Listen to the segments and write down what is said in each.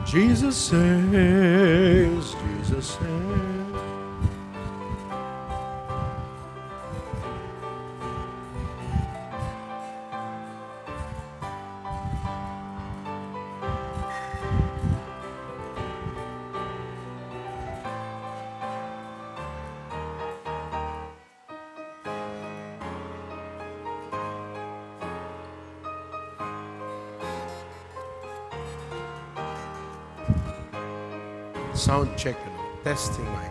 Jesus saves, Jesus saves. Sound check, testing mic.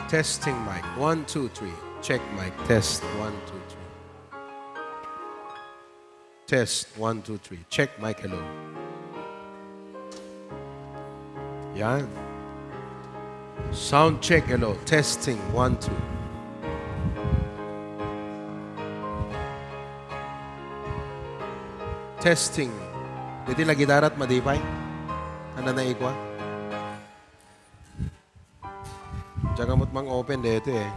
Testing mic. 1, 2, 3. Check mic. Test. 1, 2, 3. Test. 1, 2, 3. Check mic. Hello. Yan. Sound check. Hello. Testing. 1, 2. Testing. Dito lagi darat madipay. Ano na ikwa? Diyan kamot mang open dito eh.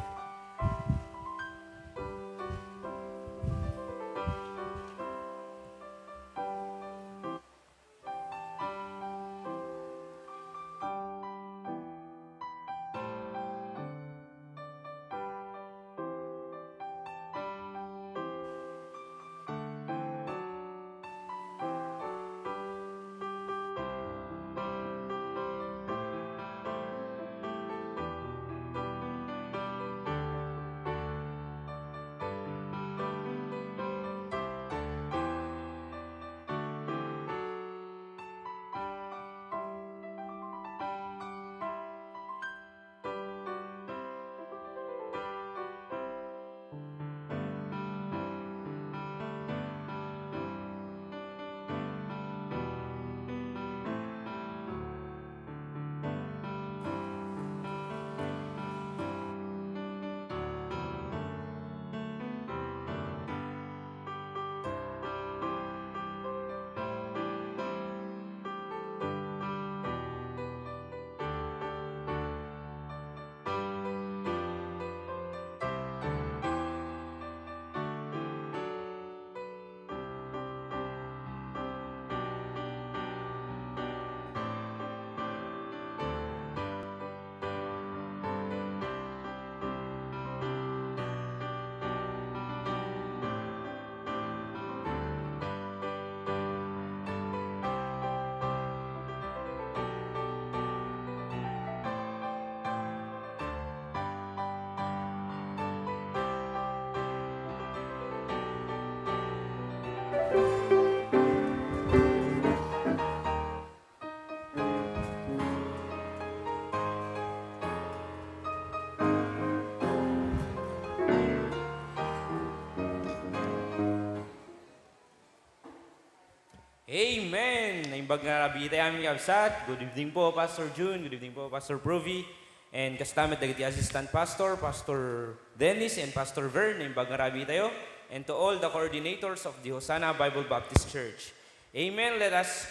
Amen! Naimbag nga rabi tayo aming kabsat. Good evening po, Pastor June. Good evening po, Pastor Provi. And kastamit dagiti Assistant Pastor, Pastor Dennis, and Pastor Vern. Naimbag nga rabi tayo. And to all the coordinators of the Hosanna Bible Baptist Church. Amen. Let us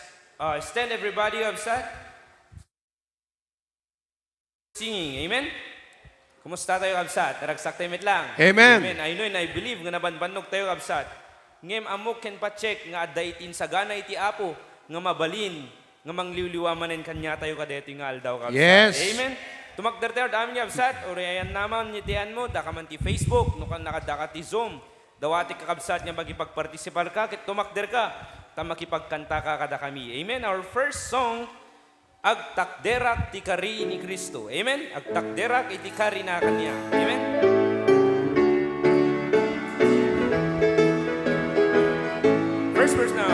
stand everybody kabsat. Singing. Amen? Kumusta tayo kabsat? Naragsak tayo lang. Amen. Amen. I know and I believe nga nabanbanog tayo kabsat. Ngem amok ken pacheck nga adaitin sagana iti apo nga mabalin nga mangliwliwamanen kanya tayo kadeto nga aldaw kabsat. Yes. Amen. Tumakder tayo dami kabsat urayan naman nitian mo dakaman ti Facebook no kan nakadaka ti Zoom. Dawati ka kabsat nga magipagpartisipar ka ket tumakder ka ta makipagkanta ka kada kami. Amen. Our first song agtakderak ti kari ni Kristo. Amen. Agtakderak iti kari na kanya. Amen. First verse na.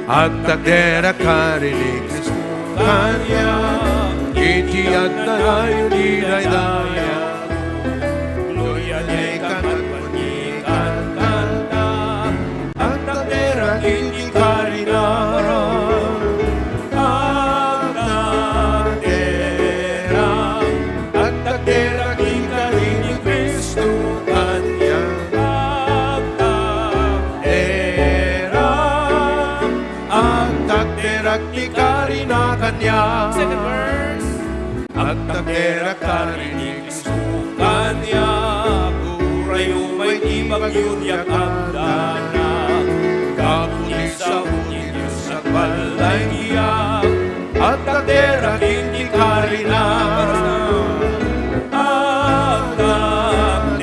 Agtakderak kari ni Kristo kanya, iti agdalayo di daydaya. Gloria di kanat panyikan kanta, agtakderak iti kari nara. Agtakderak iti kari ni Kristo kanya, agtakderak takderaktikari na kanya. Second verse. At takderakari ni Kristo Kanya, Urayo may tibag yun yakang dana. Kapunin sa hungin Diyos at balay giyak. at takderaktikari na. Ang takdera,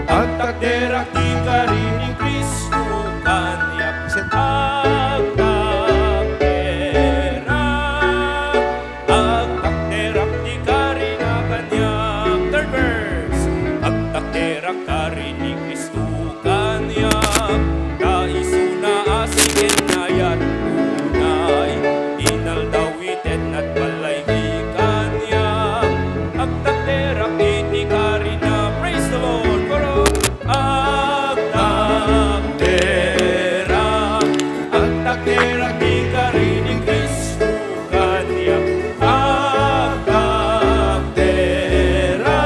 At takderaktikari ikari ni Kristo Kanya. Ang takdera, ang takdera ikari na Kanya. Third verse. Ang takdera kari ni Kristo Kanya. Kaisuna asingin na yan unay. Inaldawitin at balay Kanya. Ang takdera ikari na. Praise the Lord. Koro. Ang takdera, ang takdera ikari ni Kristo Kanya. Ang takdera,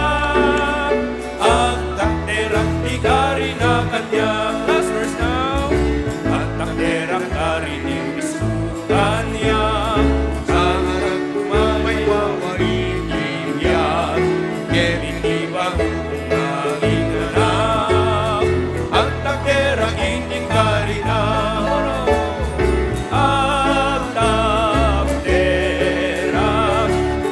ang takdera ikari na Kanya. Last verse now. Ang takdera kari ni Kristo Kanya. Sa harap may wawarin yan. Hindi ba ang takdera ikari na. Ang takdera,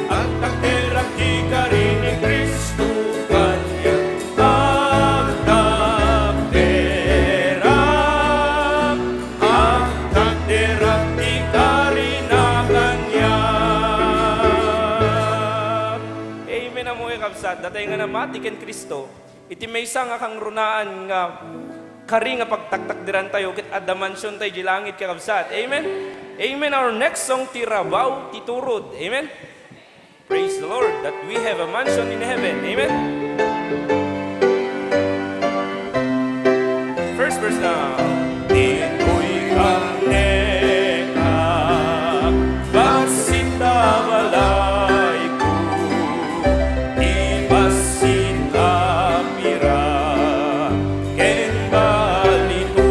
ang takdera ikari ni Kristo Kanya. Ang takdera, ang takdera ikari na Kanya. Amen ang mga kapsat. Datay nga na matiken Kristo. Iti may isa nga kang runaan nga kari nga pagtaktakdiran tayo kit adamansyon tayo di langit kakabsat. Amen? Amen. Our next song, Tirabaw, Titurod. Amen? Praise the Lord that we have a mansion in heaven. Amen? First verse now. Tinoy kang neka, basinda balay ko, ibasinda pira, ken balito,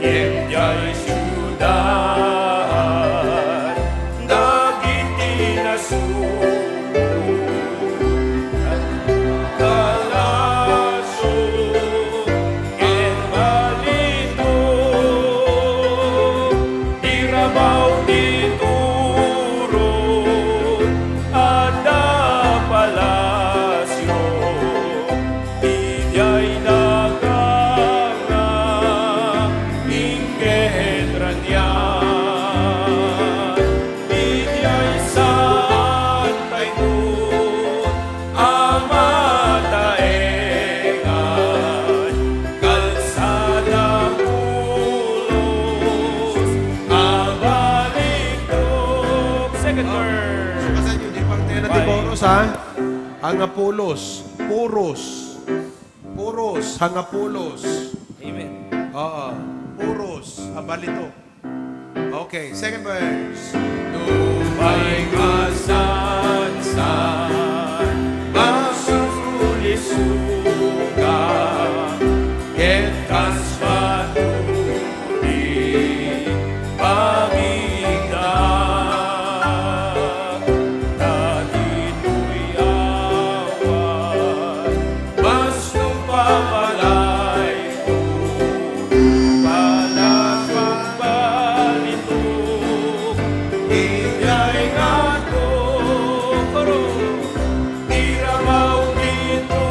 ngendjay syudad, dagiti nasuko, kalaso, ken balito, tirabaw dituro, ada palasyo, ijay daganga, ingedran yan, ijay santay nun, amataengan, kalsada pulos, abaliktog. Second verse. Kasan yun, di parte na Tiboros, ha? Hangapulos. Puros. Puros. Hangapulos. Amen. Oo. Puros. Abalito. Okay, second verse. May kasansan, masulisuga, ketas patuli, paminda, natituy awan, basto papalay ko, palas pagbalito, iyay nga to, koro, tirabaw dito,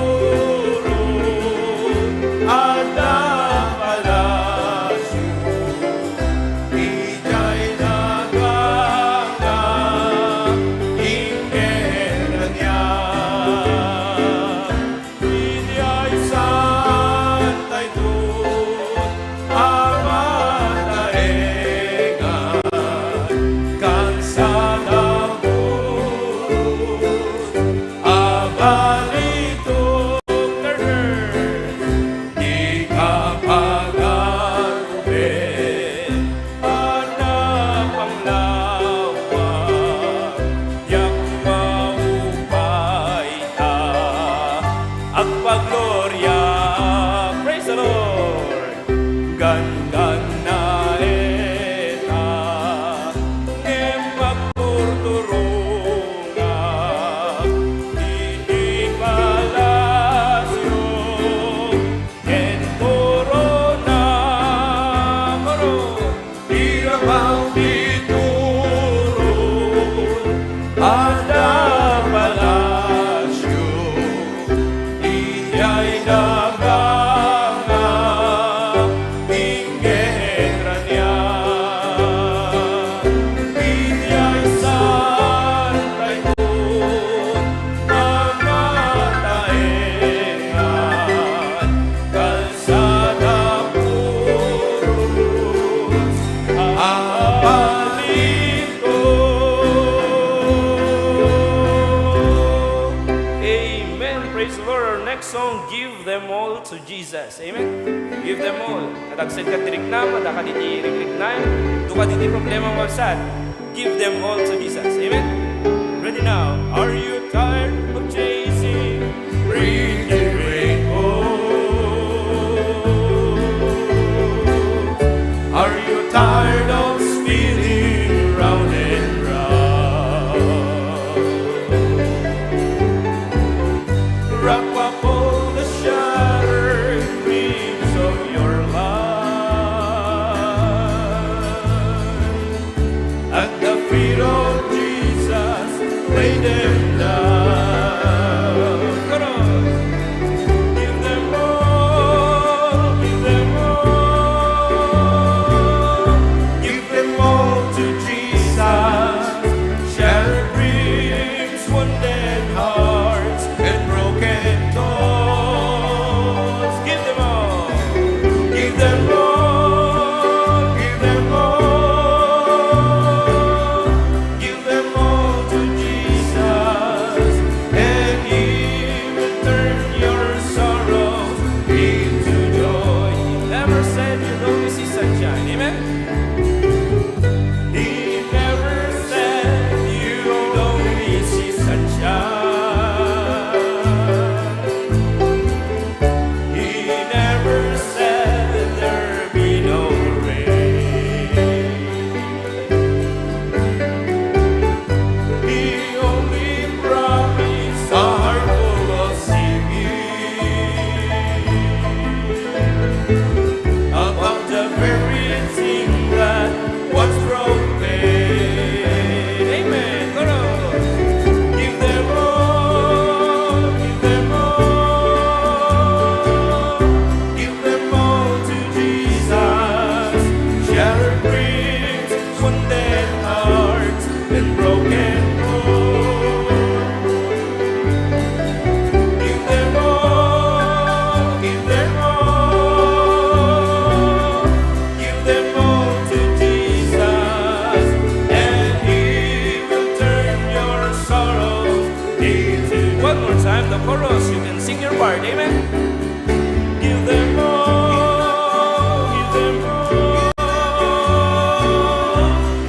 them all to Jesus. Amen? Give them all. Kadagsan ka tiriknam, adaka diti riknam, duka diti problema mabsat. Give them all to Jesus. Amen? Ready now. Are you tired of chasing pretty rainbows? Are you tired of spinning round and round? Wrap up all the shattered dreams of your life at the feet of Jesus. Lay them down. Come on. Give them all. Give them all. Give them all to Jesus. Shattered dreams, wounded hearts, and broken thoughts. Give them all. Give them all. Give them all. Give them all to Jesus, and He will turn your sorrows into joy. He never said you'd only see sunshine. Amen? He never said you'd only see sunshine. He never said there'd be no rain. He only promised a heart full of singing about the very thing that was broken. Amen. Go on. Give them all. Give them all. Give them all to Jesus. Shattered dreams, wounded hearts, and broken homes. Give them all. Give them all. Give them all to Jesus, and He will turn your sorrows into. One more time, the chorus. You can sing your part. Amen. Give them all. Give them all.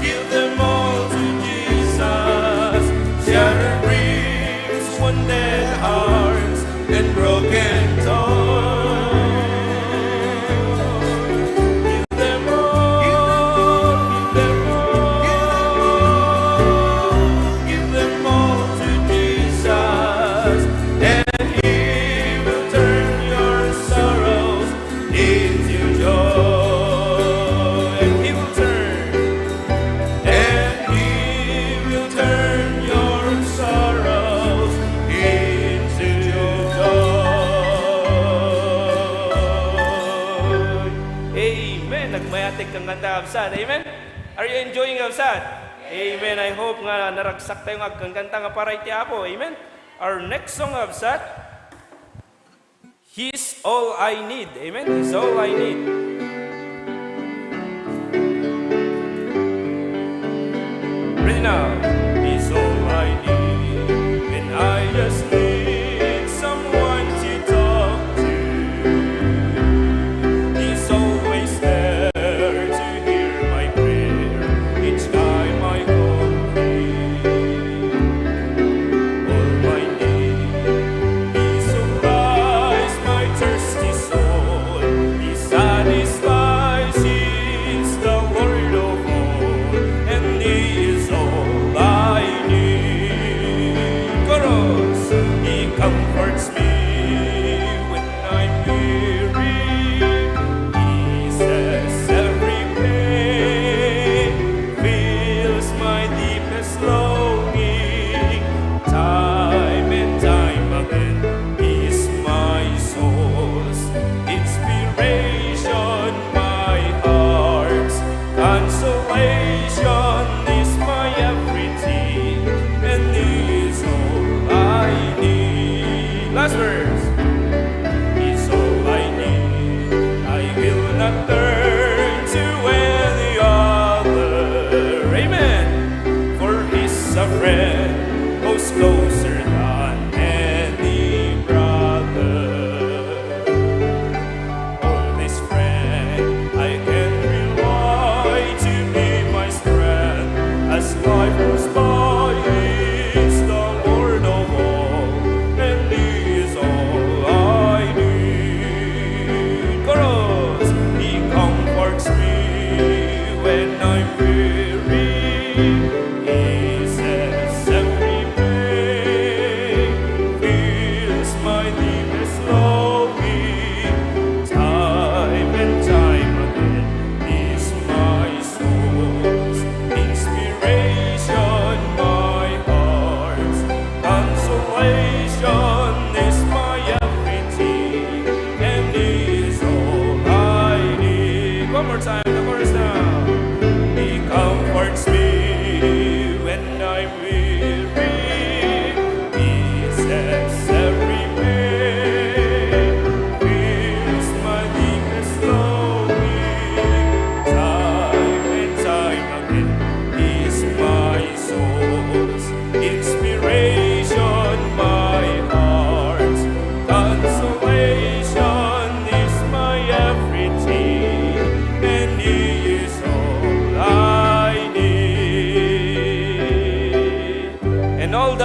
Give them all to Jesus. Shattered dreams, wounded hearts, and broken thoughts. Give them all. Give them all. Give them all to Jesus, and He will turn your sorrows into joy. And He will turn. And He will turn your sorrows into joy. Amen. Nagmayatig kang kanta kapsat. Amen. Are you enjoying kapsat? Amen. I hope nga naragsak tayo nga kang kanta nga para iti Apo. Amen. Our next song kapsat, He's All I Need. Amen. He's all I need. Ready now. He's all I need, and I just need someone to talk to. He's always there to hear my prayer each time I call Him. All I need, He supplies my thirsty soul. He satisfies, He's the Lord of all, and He is all I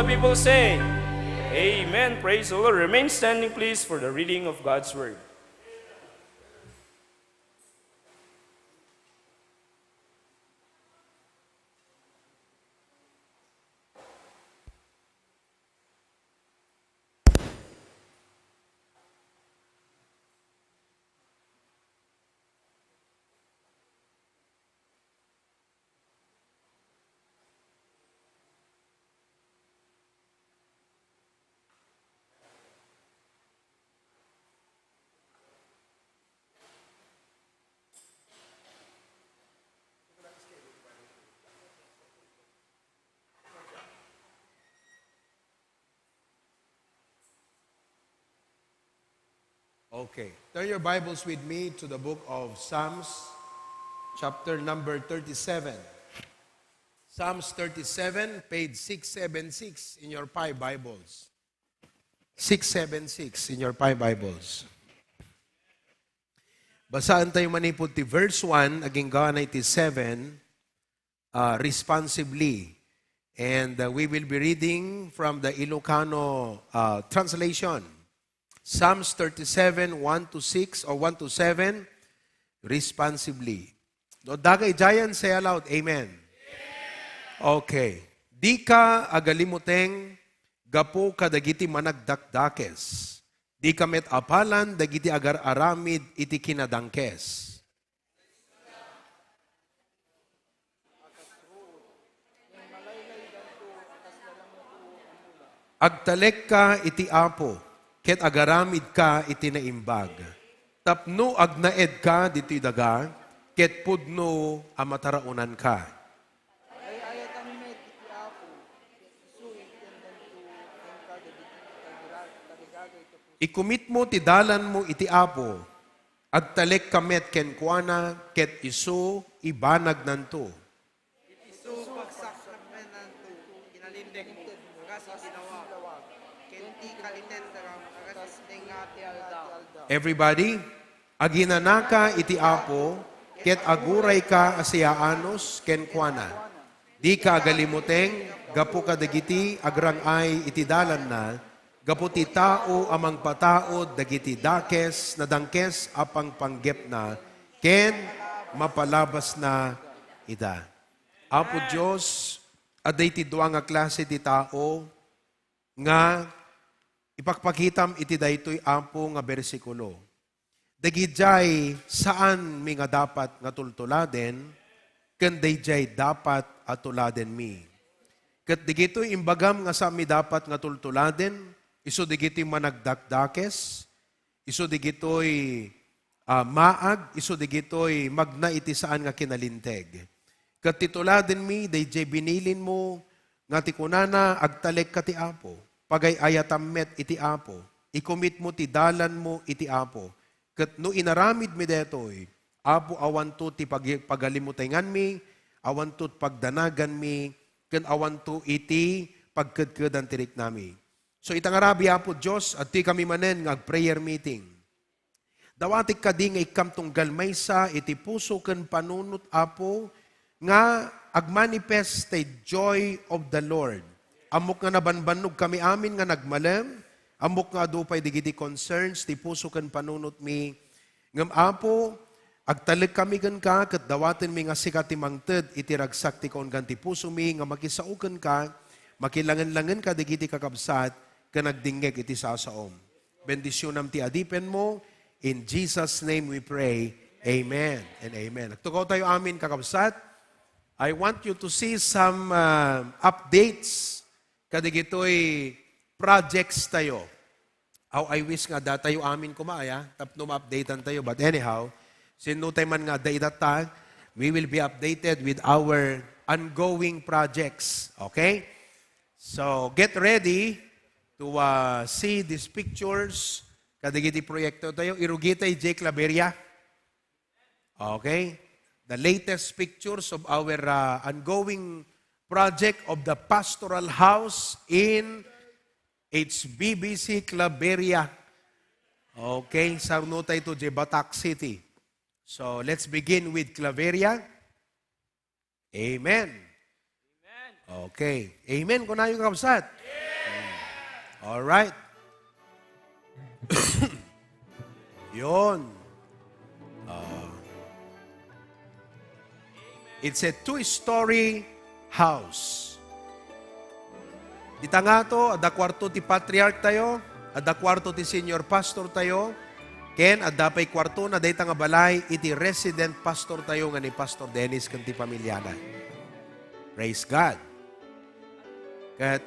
people say, Amen. Praise the Lord. Remain standing, please, for the reading of God's Word. Okay. Turn your Bibles with me to the book of Psalms, chapter number 37. Psalms 37, page 676 in your 5 Bibles. 676 in your 5 Bibles. Basaan tayo manipod ti verse 1, aging gawa 97, responsibly. And we will be reading from the Ilocano translation. Psalms 37, 1 to 6 or 1 to 7, responsibly. No, dagay jayan, say aloud, Amen. Okay. Di ka agalimuteng gapo kadagiti managdakdakes. Di ka met apalan dagiti agar aramid iti kinadangkes. Agtalek ka iti apo, ket agaramid ka iti naimbag. Tapno agnaed ka dito'y daga, ket pudno amataraunan ka. Ikumit mo ti dalan mo iti apo, agtalek kamet ken kuana, ket iso ibanag nanto. Isu pagsak men nanto kinalindek mo agas itinawag kenti kaliten daram agas dengati alda. Everybody, aginanaka iti apo, ket aguray ka asiyaanos ken kuana. Di ka agalimuteng, gapu ka dagiti agrangay iti dalan na, gapu ti tao amang pataod dagiti dakes na dangkes apang panggep na, ken mapalabas na ida. Apo Diyos, aday ti duwa nga klase ti tao, nga ipakpakitam iti daytoy apo nga bersikulo. Dagijay saan mi nga dapat nga tultuladen, ken dayjay dapat atuladen mi. Ket digitoy imbagam nga sa mi dapat nga tultuladen, iso digitoy managdakdakes, iso digitoy maag, iso digitoy magna iti saan nga kinalinteg. Ket tituladen mi, dayjay binilin mo, nga ti kunana agtalek ka ti apo, pagay ayatam met iti apo, ikumit mo ti dalan mo iti apo. Ket no inaramid mi detoy, apo awanto ti pagalimutengan mi, awanto pagdanagan mi, ken awanto iti pagkedkedan tirik nami. So itangarabi apo Diyos, at ti kami manen nga prayer meeting. Dawatik ka di nga ikam tunggal maysa, iti puso ken panunot apo, nga agmanifest the joy of the Lord. Amok nga nabanbanog kami amin nga nagmalem, amok nga dupay digiti concerns, ti puso ken panunot mi. Ngam apo, agtalik kami ken ka, ket dawaten mi nga sikat ti mangted, iti ragsak ti kaon ti puso mi, nga makisauken ka, makilangan-langan ka digiti kakabsat, ken nagdinggeg iti sasaom. Bendisyonam ti adipen mo, in Jesus' name we pray, Amen and Amen. Nagtukaw tayo amin kakabsat. I want you to see some updates kadigitoy projects tayo. How I wish nga da tayo amin kumaya, tapno ma-updatean tayo. But anyhow, sinutay man nga da we will be updated with our ongoing projects. Okay? So, get ready to see these pictures. Kadigiti proyekto tayo. Irugitay J. Claveria. Okay? The latest pictures of our ongoing project of the pastoral house in HBBC Claveria. Okay? Sarunutay to J. Batak City. So, let's begin with Claveria. Amen. Okay. Amen. Kung na yung kapsat. Alright. Yun. It's a two-story house. Dita nga to, ada kwarto ti patriarch tayo, ada kwarto ti senior pastor tayo, ken ada pay kwarto na dayta nga balay, iti resident pastor tayo nga ni Pastor Dennis kanti pamilyana. Praise God. Kat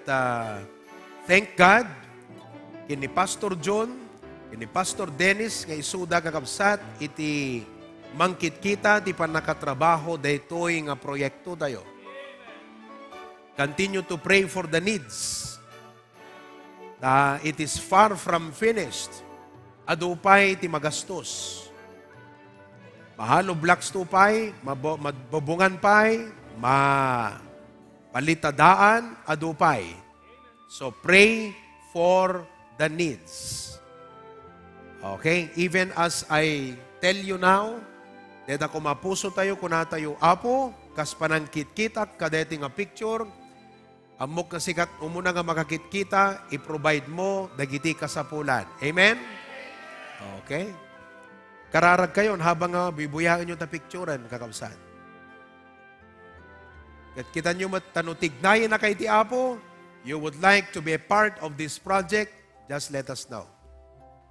thank God, kini Pastor John, kini Pastor Dennis, nga isuda kakabsat, iti mangkit kita, ti panakatrabaho, daytoy nga proyekto tayo. Continue to pray for the needs. It is far from finished. Adupay ti magastos. Mahalo blocks tupay, mabubungan pay, palitadaan, adupay. So pray for the needs. Okay? Even as I tell you now, deda ko mapuso tayo, kuna tayo apo, kas panangkit-kita, kadeti nga picture, amok na sikat, umuna nga makakit-kita, i-provide mo, dagiti kasapulan. Amen? Okay? Kararag kayon, habang bibuyahan nyo ta picturean, kakabsan. At kita nyo tanutignayin na kay ti apo, you would like to be a part of this project, just let us know.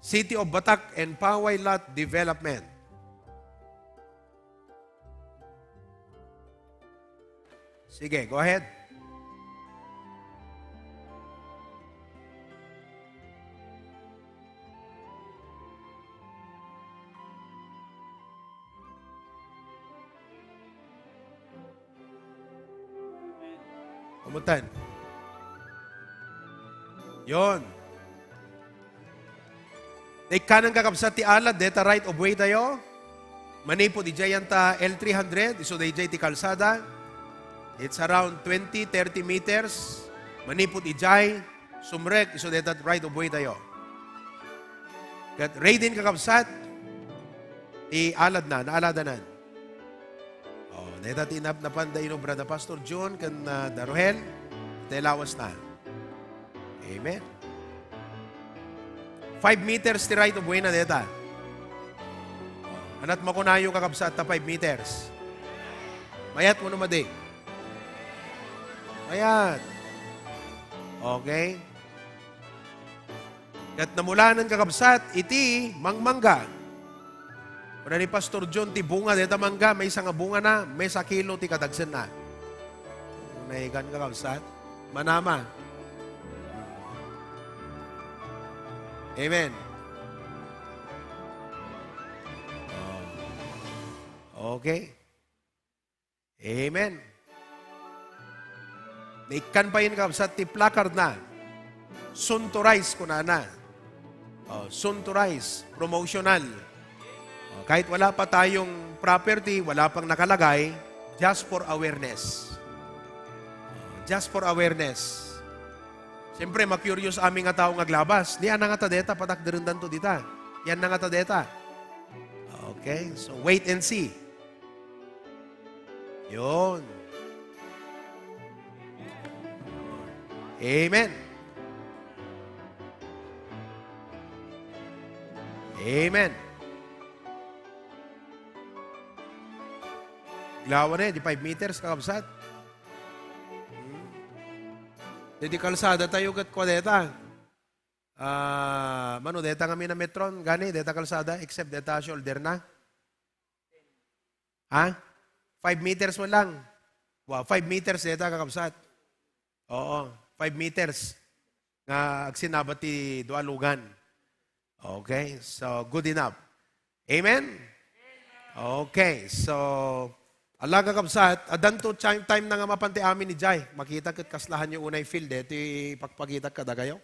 City of Batak and Paway Lot Development. Sige, go ahead. Umutan. Yon. Day kanang kakabsat ti alad, deta right of way tayo. Manipo di jayanta L300, iso day jay ti kalsada. It's around 20-30 meters. Manipot ijay, sumrek, iso deta right of way tayo. Kat raidin kakabsat, alad na, naaladanan. Oh, deta tinap na panda inobra na Pastor John, kan Daruhel, lawas na. Amen. 5 meters ti right of way na deta. Anat makunayo kakabsat ta 5 meters. Mayat mo naman din. Ayan. Okay? Kat namulanan kakabsat, iti mangmangga. Kuna ni Pastor John, ti bunga, deta mangga, may isang bunga na, may sa kilo, ti kadagsan na. Naikan kakabsat, manama. Amen. Okay? Amen. Naikan pa yun kakabsat, ti placard na. Soon to rise ko na. Soon to rise. Promotional. Kahit wala pa tayong property, wala pang nakalagay, just for awareness. Just for awareness. Siyempre, ma-curious aming nga tao nga glabas. Di nga ta deta, patak dirindan to dita. Yan na nga ta deta. Okay? So, wait and see. Yun. Amen. Amen. Ilawan di 5 meters kakabsat. Di kalsada tayo kat kwa deta. Mano, deta kami na metron, gani, deta kalsada, except deta shoulder na. Ha? 5 meters mo lang. Wow, 5 meters deta kakabsat. Oo, 5 meters. Nga agsinabat ti dualugan. Okay, so good enough. Amen? Okay, so alaga kabsat, adanto time na nga mapanti amin ni Jai. Makita kat kaslahan yung unay field, iti pagpagita ka da kayo.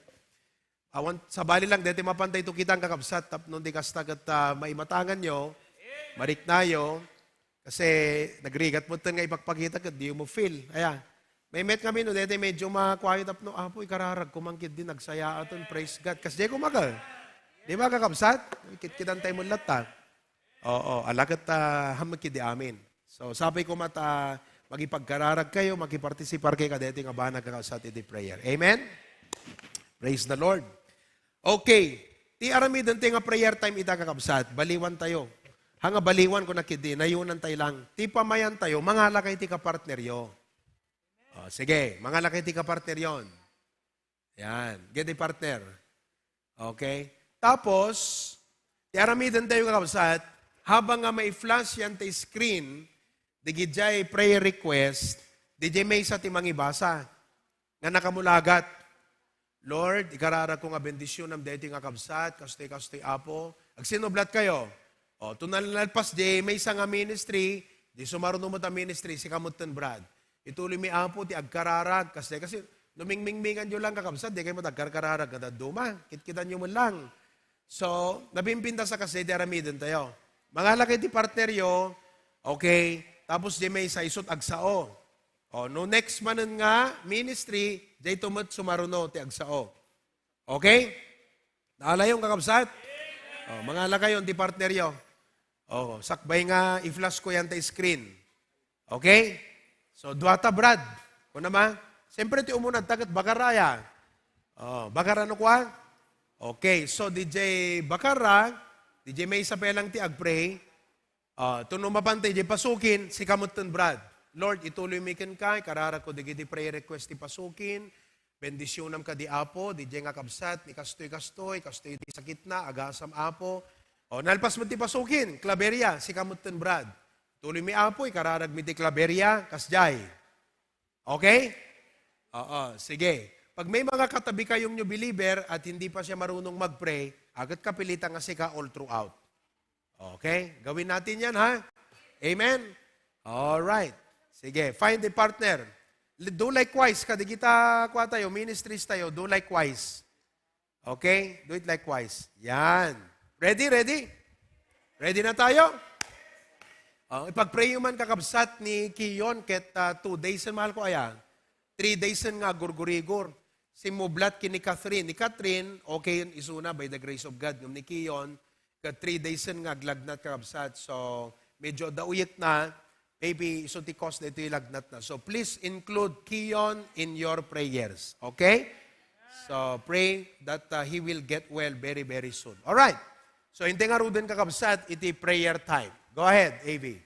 Awan, sa bali lang, dito mapantay ito kitang kakabsat, tap nung di kasta kat maimatangan nyo, mariknayo, kasi nagrigat mo nga ipagpagita kat di mo feel. Ayan. May met kami no, dito medyo ma-quiet up no, apoy kararag, kumangkit din, nagsaya aton, praise God. Kasi di kumaga. Di ba kakabsat? Kitantay mo lahat. Oo, alakat hamagkid di amin. So sabi ko mata, magipagkararag kayo, makipartisipar kayo kadete nga ba nagkakabsat iti prayer. Amen? Praise the Lord. Okay. Ti aramid nga prayer time ita kakabsat. Baliwan tayo. Hanga baliwan ko nakidi. Nayunan tayo lang. Ti pamayan tayo. Mangala kay ti kapartner yo. Sige. Mangala kay ti kapartner yon. Yan. Get the partner. Okay. Tapos, ti aramidan tayo kakabsat. Habang nga may flash yan ti screen, digidjay prayer request, digidjay may sa ti mangibasa. Nga nakamulagat. Lord, ikarara ko nga bendisyon ng deti nga kabsat, kastoy apo. Agsinoblat kayo. Tunalalpas di may nga ministry, di sumarunong mo ta ministry, si kamutan Brad. Ituloy mi apo, ti agkararag, kasi numingmingmingan nyo lang kakabsat, di kayo mo agkararag, kadaduma, kitkitan nyo mo lang. So, nabimbinta sa kasi, di aramidin tayo. Mga laki ti partner yo, okay, tapos di may sa isot agsao. No next manan nga, ministry, day tumot sumaruno ti agsao. Okay? Naala yung kakabsat? Mga lakayon ti partner yo. Sakbay nga, i-flash ko yan ta screen. Okay? So, duwata Brad. Kung naman, siyempre ti umunad, tagat Bakaraya. Bakara no kwa? Okay, so DJ Bakara, DJ may isa pelang ti agpray. Tunumapantay, DJ pasukin, si kamutan Brad. Lord, ituloy mikin ka, karara ko digiti prayer request ti pasukin, bendisyonam ka di apo, di nga kabsat, ni kastoy di sakit na, agasam apo. Nalpas mo ti pasukin, Claveria, si kamutan Brad. Tuloy mi apo, ikararag mi ti Claveria, kasjay. Okay? Sige. Pag may mga katabi kayong new believer at hindi pa siya marunong mag-pray, agad kapilitan nga ka all throughout. Okay? Gawin natin yan, ha? Amen? Alright. Sige, find a partner. Do likewise. Kadi kita kwa tayo, ministries tayo, do likewise. Okay? Do it likewise. Yan. Ready? Ready na tayo? Ipag-pray man kakabsat ni Kiyon ket 2 days en mahal ko aya. 3 days en nga gurgurigor. Simublat kini Catherine. Ni Catherine, okay yun isuna by the grace of God. Ngam ni Kiyon, kat 3 days en nga glagnat kakabsat. So, medyo dauyit na. Maybe so ti cause na ito ilagnat na. So please include Kiyon in your prayers. Okay? So pray that he will get well very, very soon. Alright. So hindi nga ruden kakabsat, iti prayer time. Go ahead, AV.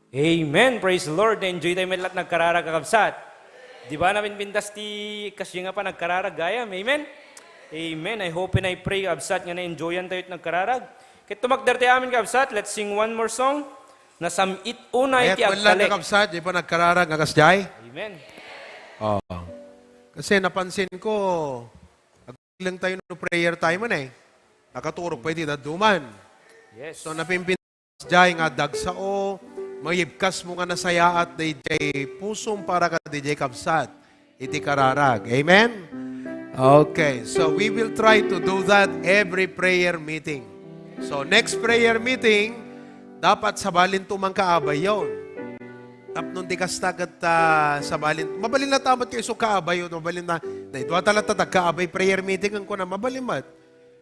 Amen. Praise the Lord. Na-enjoy tayo may lahat nagkararag kakabsat. Di ba namin pintas ti kasi nga pa nagkararag gayam? Amen? Amen. I hope and I pray kabsat nga na-enjoyan tayo at nagkararag. Kit tumagdar tayo amin kabsat. Let's sing one more song. Nasamit unay Ayat ti wala agtalek. nakapsat, di pa nagkararag agasjay. Amen. Oh. Kasi napansin ko, aglang tayo no prayer time man eh. Nakaturok pa iti duman. Yes. So napimpin jay nga dagsao, mayibkas mo nga nasaya at DJ pusong para ka DJ kapsat. Iti kararag. Amen? Okay. So we will try to do that every prayer meeting. So next prayer meeting, dapat sabalin tumang kaabay yon. Tapnon di kastagat sabalin. Mabalin na tamat kayo so kaabay yun. Mabalin na. Dua talata kaabay prayer meeting ang ko na mabalimat.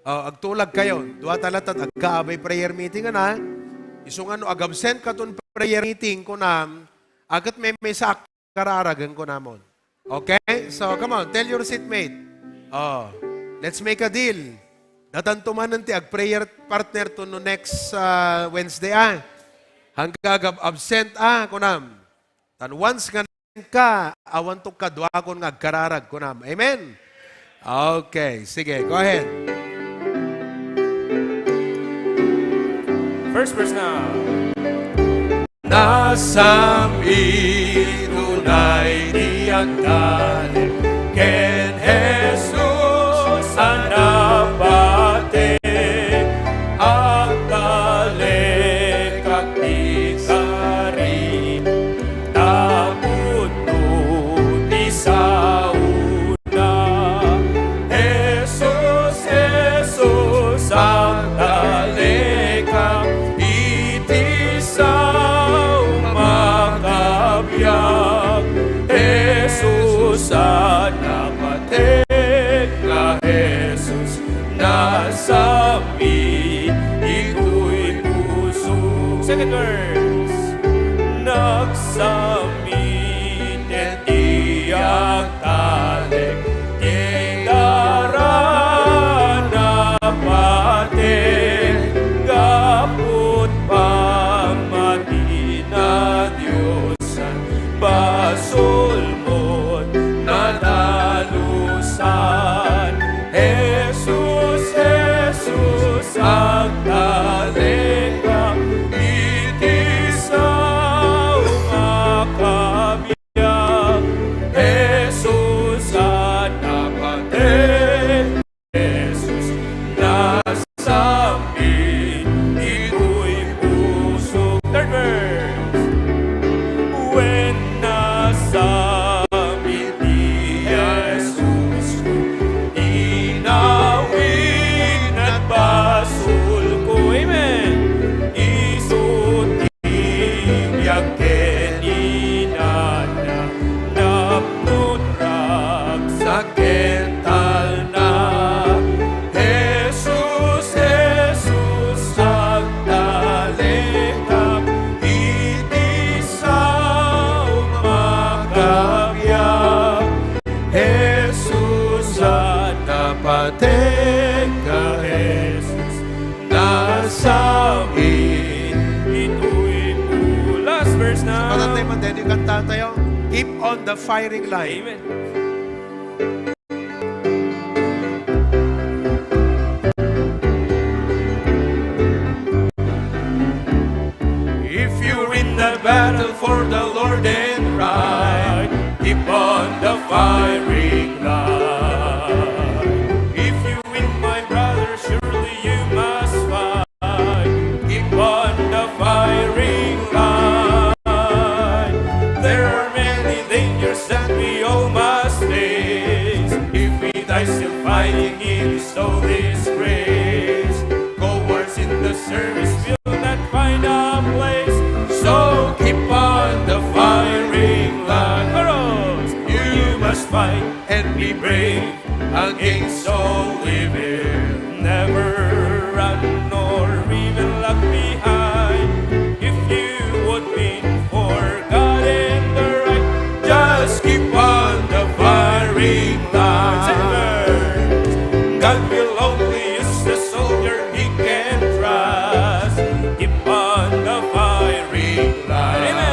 Agtulag kayo. Dua talata kaabay prayer meeting na. Isong ano agabsent ka ton prayer meeting ko na agat may sa kararagan ko namon. Okay? So come on, tell your seatmate. Let's make a deal. Datantumanan ti ag prayer partner to no next Wednesday Hanggang absent kunam. Tan once nga ka awan to kadwa kon nga agkararag kunam. Amen. Okay, sige, go ahead. First verse na. Nasaminunay di agdalek ken Jesus anabate agdalek at isari takot di sa una Jesus, Jesus agdalek iti sa makabiyag Jesus anapatek na Jesus nasami ito'y puso. Second verse. Nagsamit at iyak talek idara patek gapot pamati na Diyosan basol mo't nanalusan Jesus, Jesus agdalek iti sa makabiyag Jesus anapatek Jesus nasamit ito'y puso. Third verse. When nasamit ni Jesus inawin at basul ko Amen. isuting yakin inana napnutrak sa kental na Jesus, Jesus agdalekak iti sa makabiyag Jesus anapatek ka Jesus nasamin ito'y Last verse na. Patantay man din yung kanta tayo. Keep on the firing line. Amen. If you're in the battle for the Lord and right, keep on the firing line. If you win, my brother, surely you must fight. Keep on the firing line. There are many dangers that we all must face. If we die still fighting in so disgrace, cowards in the service will not find a place. So keep on the firing line. Heroes, you must fight and be brave against all evil. Never run nor even lag behind. If you would win for God and the right, just keep on the firing line. God will only use the soldier he can trust. Keep on the firing line.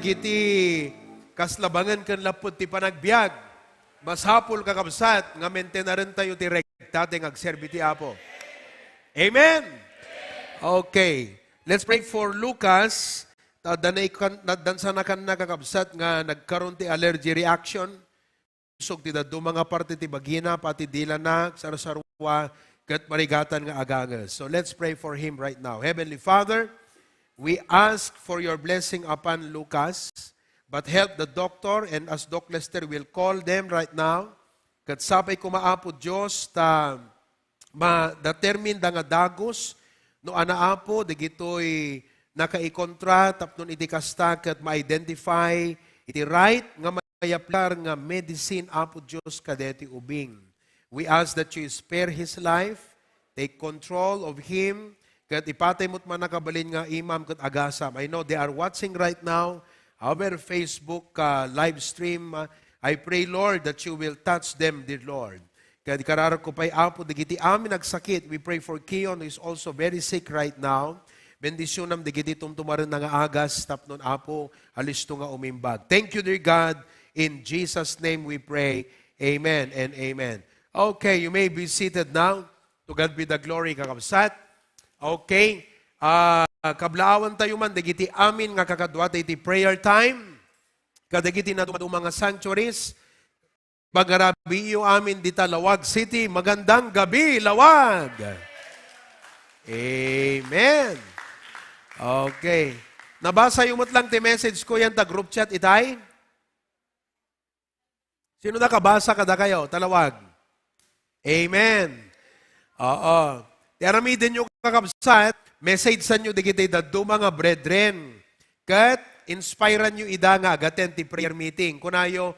dagiti kaslabangan kan lapod ti panagbiag. Mas hapol kakabsat, nga mente na rin tayo ti rekta ting agserbi ti Apo. Amen! Okay. Let's pray for Lucas. Dansa na kan nakakabsat nga nagkaroon ti allergy reaction. Usog ti dadu mga parte ti bagina, pati dilanak, sarasarwa, kat marigatan nga agangas. So let's pray for him right now. Heavenly Father, we ask for your blessing upon Lucas, but help the doctor, and as Doc Lester will call them right now, kat sapay kumaapo Diyos, ma-determine da nga dagos, no anaapo, digito'y nakaikontra, tapnon iti kasta, kat ma-identify, iti right, nga mayaplar nga medicine, apo Diyos, kadeti ubing. We ask that you spare his life, take control of him, kat ipatay mo't man nakabalin nga imam kat agasam. I know they are watching right now, our Facebook live stream. I pray, Lord, that you will touch them, dear Lord. Kaya di kararag ko pa'y apo, digiti amin nagsakit. We pray for Keon, who is also very sick right now. Bendisyonam, digiti tumtumarin na nga agas, tapnon apo, alisto nga umimbag. Thank you, dear God. In Jesus' name we pray. Amen and amen. Okay, you may be seated now. To God be the glory, kakabsat. Okay, kablaawan tayo man, digiti amin nga kakadwa iti prayer time. Kadagiti na mga sanctuaries. Bagarabi iyo amin dita Lawag City. Magandang gabi, Lawag. Amen. Okay. Nabasa yung lang ti message ko yan ta group chat itay? Sino nakabasa kada kayo? Talawag. Amen. Oo. Tiaramidin nyo kakabsat, message sa nyo digitay daddo mga brethren. Kat, inspirean nyo ida nga agaten ti prayer meeting. Kunayo,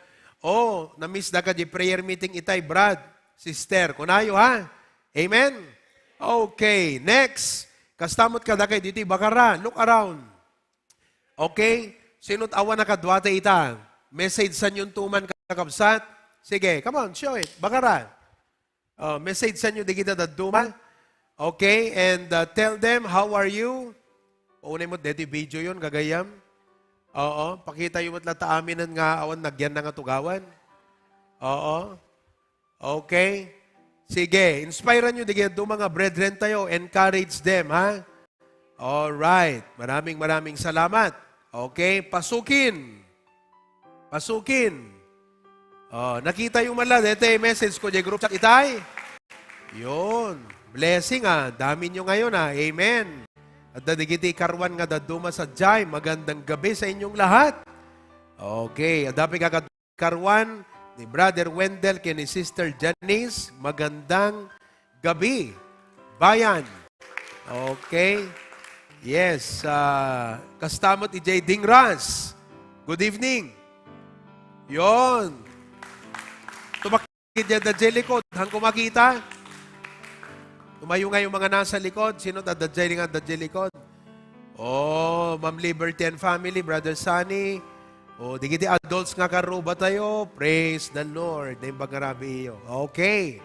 na-miss da ka di prayer meeting itay, Brad, sister. Kunayo ha? Amen? Okay, next. Kastamot ka da kay dito, bakara, look around. Okay? Sino't awa na kadwate ita? Message sa nyo tuman kakabsat? Sige, come on, show it. Bakara. Message sa nyo digita daduma. Okay, and tell them, how are you? Unay mo, deti video yun, gagayam. Oo, pakita yung matla taaminan nga awan, nagyan na nga tugawan. Oo. Okay. Sige, inspire nyo, digyan doon mga brethren tayo, encourage them, ha? Alright, maraming salamat. Okay, pasukin. Pasukin. Nakita yung mala, dete message ko, di group chat itay. Yun. Blessing dami nyo ngayon Amen. At dadigiti karwan nga daduma sa jay. Magandang gabi sa inyong lahat. Okay. At dapat karwan ni Brother Wendell kay ni Sister Janice. Magandang gabi. Bayan. Okay. Yes. Kastamot J. Dingras. Good evening. Yon. Tumakit niya da likod. Hang kumakita. Tumayo nga yung mga nasa likod. Sino dadadjay nga dadjay likod? Ma'am Liberty and family, Brother Sunny. Digiti adults nga karuba tayo. Praise the Lord. Name bagarabi iyo. Okay.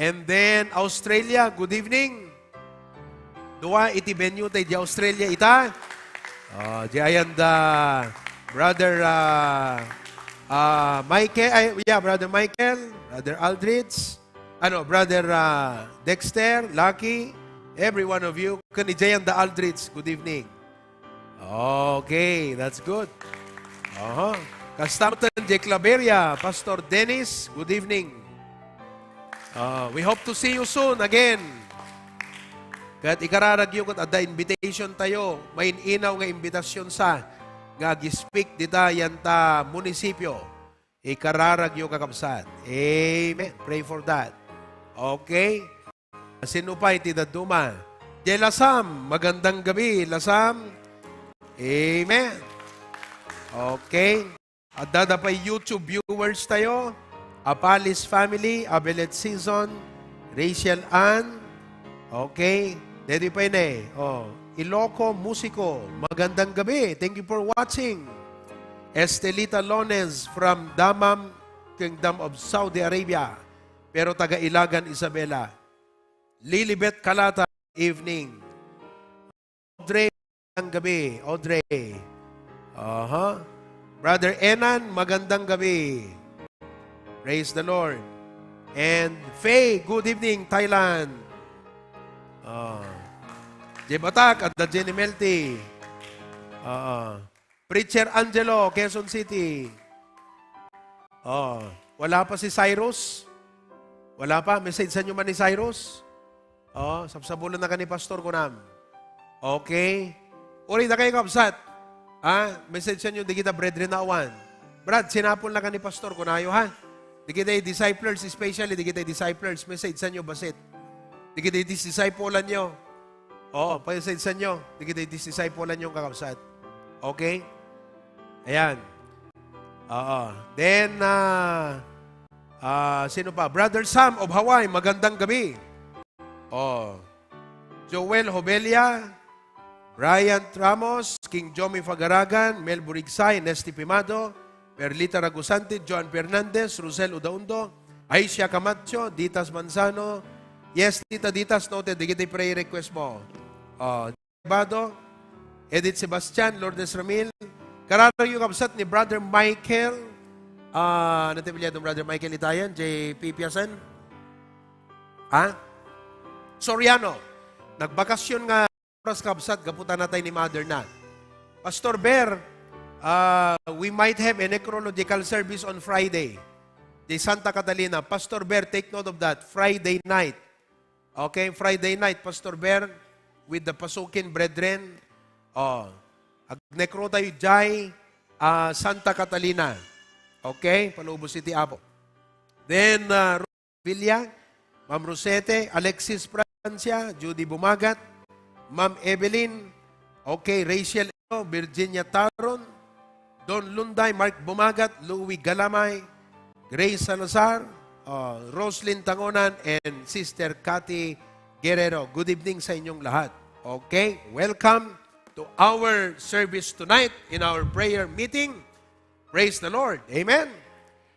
And then, Australia, good evening. Dua, iti venue tayo di Australia, ita. Di ayan da, Brother Michael, Brother Michael, Brother Aldrich, Brother Dexter, Lucky, every one of you. Kanijayan da Aldrich, good evening. Okay, that's good. Kastamatan J. Claveria, Pastor Dennis, good evening. We hope to see you soon again. Kat ikararagyo kat ada invitation tayo, may inaw nga imbitasyon sa nga gi-speak dita yan ta munisipyo. Ikararagyo kakabsat. Amen. Pray for that. Okay? Sino pa iti daduma? Jay Lasam, magandang gabi, Lasam. Amen. Okay. At dada pa YouTube viewers tayo. Apalis family, Abelet Season, Rachel Ann. Okay. Dedi pa yun Iloco Musico, magandang gabi. Thank you for watching. Estelita Lones from Dammam, Kingdom of Saudi Arabia. Pero taga-Ilagan, Isabela. Lilibet Kalata, evening. Audrey, ang gabi. Audrey. Aha. Brother Enan, magandang gabi. Praise the Lord. And Faye, good evening, Thailand. Jebatak at the Jenny Melty. Preacher Angelo, Quezon City. Wala pa si Cyrus? Wala pa? Message sa inyo man ni Cyrus? Sabsabulan na ka ni Pastor Kunam. Okay. Uri na kayo kapsat. Message sa inyo, di kita brethren na awan. Brad, sinapon na ka ni Pastor Kunayo, ha? Di kita disciples, especially di kita disciples. Message sa inyo, basit. Di kita disciplean nyo. Pa-message sa inyo. Di kita disciplean nyo kakapsat. Okay? Ayan. Then, sino pa? Brother Sam of Hawaii, magandang gabi. Joel Hobelia, Brian Ramos, King Jomi Fagaragan, Mel Burigsay, Nesty Pimado, Perlita Ragusante, Joan Fernandez, Rosel Udaundo, Aisha Camacho, Ditas Manzano. Yes, Tita Ditas, noted. Digitay prayer request mo. Bado, Edith Sebastian, Lourdes Ramil. Kararo yung kapsat ni Brother Michael. Natibilya ng Brother Michael Itayan, J.P. Piasan. Soriano. Nagbakasyon nga oras kapsat, gaputan natin ni Mother na. Pastor Bear, we might have a necrological service on Friday. Di Santa Catalina. Pastor Bear, take note of that. Friday night. Okay, Friday night, Pastor Bear, with the Pasukin brethren. Ag-necro tayo jay, Santa Catalina. Okay, Palubo City, Apo. Then, Villa, Ma'am Rosete, Alexis Francia, Judy Bumagat, Ma'am Evelyn, okay, Rachel, Virginia Taron, Don Lunday, Mark Bumagat, Louie Galamay, Grace Salazar, Roslyn Tangonan, and Sister Cathy Guerrero. Good evening sa inyong lahat. Okay, welcome to our service tonight in our prayer meeting. Praise the Lord. Amen.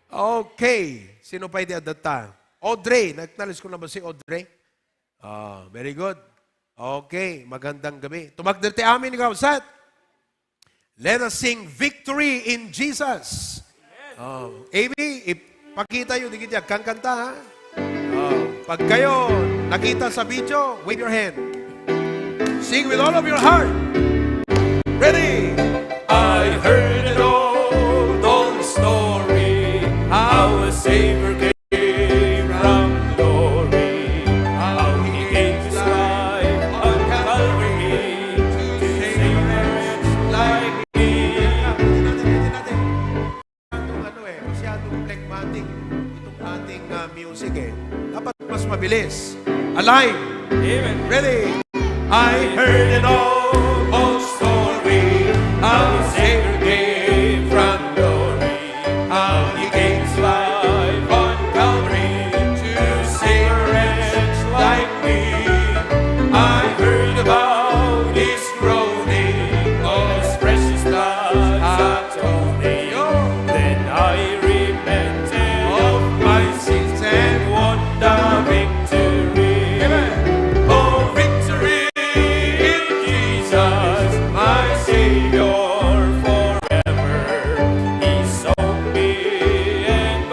Okay, sino pa iti adata? Audrey, nagtalis ko na ba si Audrey? Very good. Okay, magandang gabi. Tumagderte amin ikaw, Sat. Let us sing victory in Jesus. AB, ipakita yun, di kita kang kanta, ha? Pag kayo nakita sa video, wave your hand. Sing with all of your heart. Ready? I heard an old story, how a Savior came from glory, how He gave His life on Calvary to save us like me. Masyadong phlegmatic itong ating music Dapat mas mabilis. Alive. Amen. Ready? I heard an old story, how a Savior came from glory, how He gave His life on Calvary to save a wretch like me. I heard about His groaning, all His precious blood atoning. Then I repented of my sins and won the victory. Oh, victory in Jesus, my Savior forever. He sold me and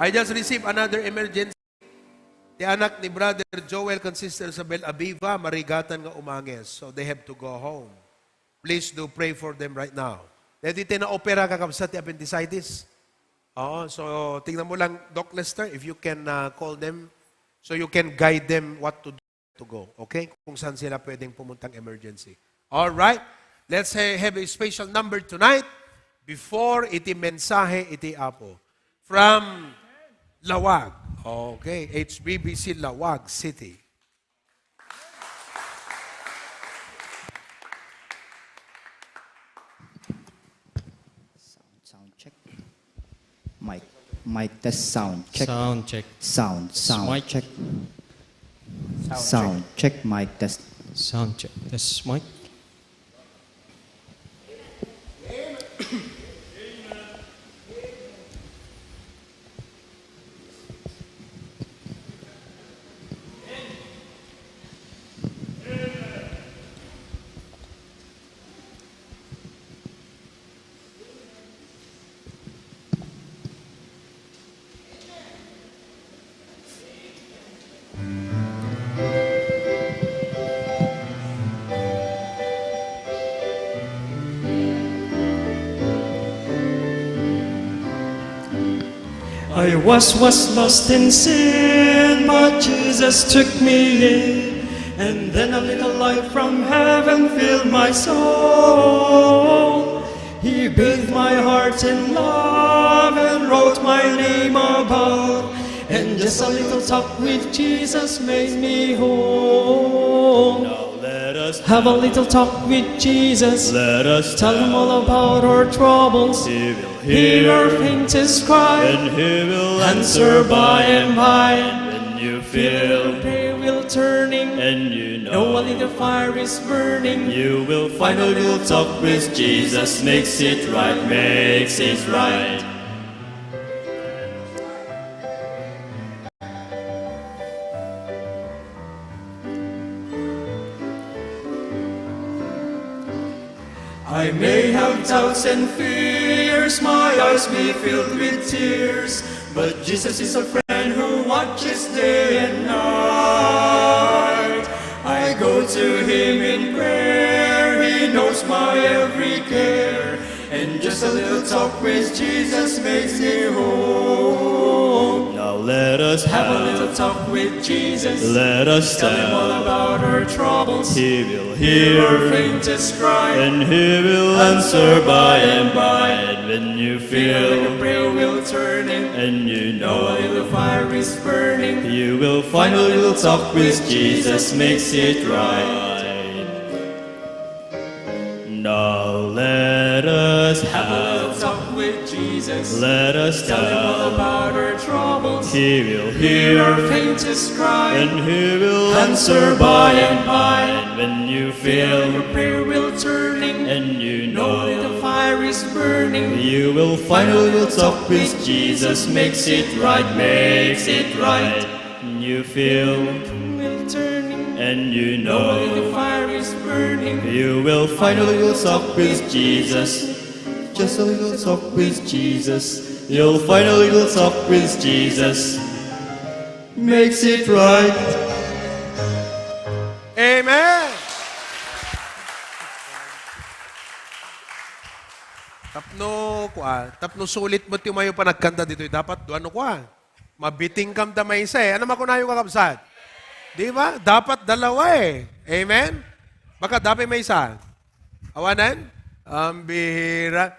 I just received another emergency. The anak ni Brother Joel kan Sister Isabel Abiva, marigatan nga umangis. So they have to go home. Please do pray for them right now. Dito na-opera kakabsat ti appendicitis. Oo, so tingnan mo lang, Doc Lester, if you can call them, so you can guide them what to do to go. Okay? Kung saan sila pwedeng pumuntang emergency. All right? Let's have a special number tonight before iti mensahe iti Apo. From Lawag. Okay, HBBC Lawag City. Sound check. Mic test sound check. Sound check. Sound Mic. check. Sound check. Mic test. Sound check. This mic. I was lost in sin, but Jesus took me in. And then a little light from heaven filled my soul. He bathed my heart in love and wrote my name above. And just a little talk with Jesus made me whole. Now let us have a little talk with Jesus. Let us tell him all about our troubles. He will hear our faintest cry, and he will answer by and by. When you feel prayer will turning, and you know a little fire is burning, you will find a little talk with Jesus. Makes it right, makes it right. I may have doubts and fears, my eyes may filled with tears, but Jesus is a friend who watches day and night. I go to him in prayer, he knows my every care, and just a little talk with Jesus makes me whole. Now let us have a little talk with Jesus. Let us tell him all about our troubles. He will hear our faintest cry, and he will answer by and by. And when you feel like a prayer will turn in, and you know a little fire is burning, you will find a little talk with Jesus makes it right. Now let us have a little talk with Jesus. Let us tell him all about our troubles. He will hear our faintest cry, and he will answer by and by. And when you feel your prayer will turning, and you know the fire is burning, you will find a little talk with Jesus. Makes it right, makes it right. And you feel will turning, and you know the fire is burning, you will find a little talk with Jesus. Just a little talk with Jesus. You'll find a little talk with Jesus. Makes it right. Amen! Tapno sulit mo tiyo mayo pa nagkanta dito. Dapat ano mabiting kam tamay isa eh. Ano makunayo kakabsat? Di ba? Dapat dalawa eh. Amen? Baka dapat may isa. Awanan? Ang bihira.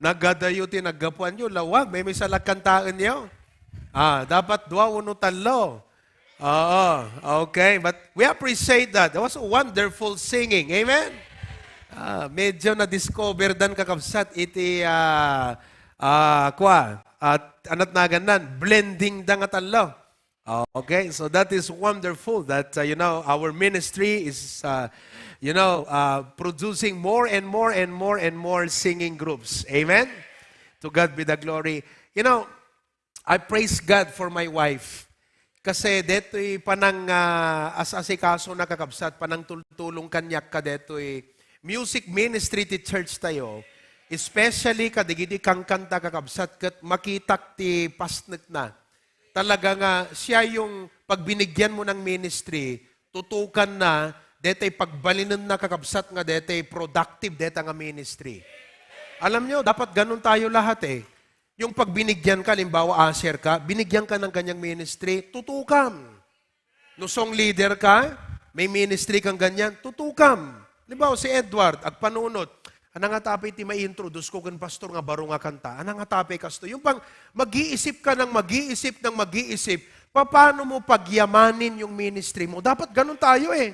Nagadayuti, naggapuan nyo, lawag. May salagkantaan nyo. Dapat dua, uno, talo. Okay. But we appreciate that. That was a wonderful singing. Amen? Medyo na-discover dan kakabsat iti anat naganan, blending da nga talo. Okay, so that is wonderful that, our ministry is, producing more and more and more and more singing groups. Amen? To God be the glory. I praise God for my wife. Kasi deto'y panang as-asikaso na kakabsat, panang tulong kanyak ka deto'y music ministry ti church tayo. Especially kadigidi kang kanta kakabsat kat makitak ti pasnek na. talaga nga siya yung pag binigyan mo ng ministry, tutukan na, detay pagbalinan na kakabsat nga detay productive deta nga ministry. Alam nyo, dapat ganun tayo lahat eh. Yung pag binigyan ka, limbawa asher ka, binigyan ka ng kanyang ministry, tutukam. Nusong leader ka, may ministry kang ganyan, tutukam. Limbawa si Edward, agpanunot, anang atapay ti ma-introduce ko kan pastor nga baro nga kanta. Anang atapay kasto. Yung pang mag-iisip ka ng mag-iisip, paano mo pagyamanin yung ministry mo? Dapat ganun tayo eh.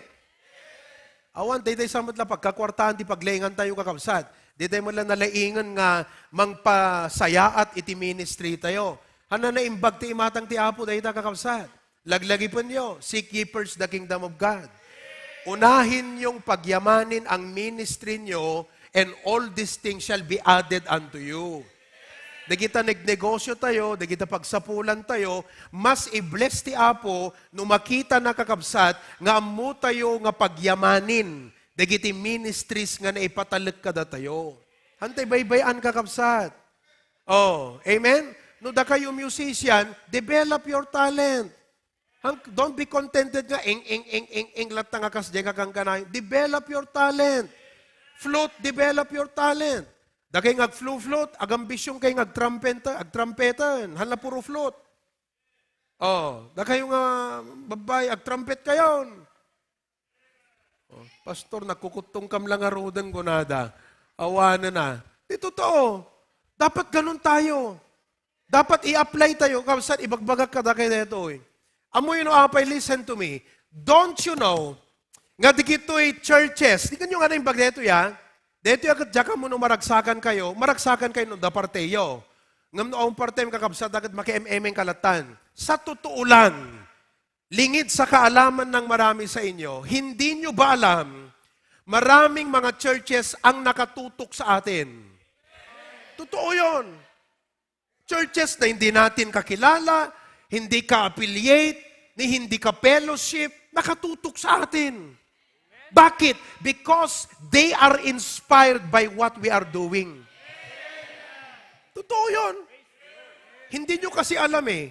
Awan, day samot la pagkakwartaan ti paglaingan tayo kakabsat. Day mo lang nalaingan nga mangpasaya at iti ministry tayo. Hana na imbag ti imatang ti apo day ta kakabsat. Laglagi po nyo, seek ye first the kingdom of God. Unahin yung pagyamanin ang ministry nyo and all these things shall be added unto you. Da kita nagnegosyo tayo, da kita pagsapulan tayo, mas i-bless ti Apo no makita na kakabsat nga amu tayo nga pagyamanin. Da kiti ministries nga naipatalag kada tayo. Hantay baybayan kakabsat. Oh, amen? No da kayo musician, develop your talent. Don't be contented nga ing lat nga kasdya nga kang kanay. Develop your talent. Flute, develop your talent. Da kay flute, agambisyon kay agtrampetan. Hala puro flute. Oh, da kayo nga babay, agtrumpet kayon. Oh, pastor, nakukutong kam lang arudan ko nada. Awana na. Di totoo. Dapat ganun tayo. Dapat i-apply tayo. Kapsat, ibagbagak ka da kay neto eh. Amoy no apay, listen to me. Don't you know, nga digito'y churches, di kanyo nga na yung bagneto ya, dito yung dyan mo nung maragsakan kayo nung da parteyo. Ngam noong parte yung kakabsat, agad maki-MM kalatan. Sa totoo lang, lingid sa kaalaman ng marami sa inyo, hindi nyo ba alam, maraming mga churches ang nakatutok sa atin. Totoo yon. Churches na hindi natin kakilala, hindi ka-affiliate, ni hindi ka fellowship, nakatutok sa atin. Bakit? Because they are inspired by what we are doing. Totoo yun. Hindi nyo kasi alam eh.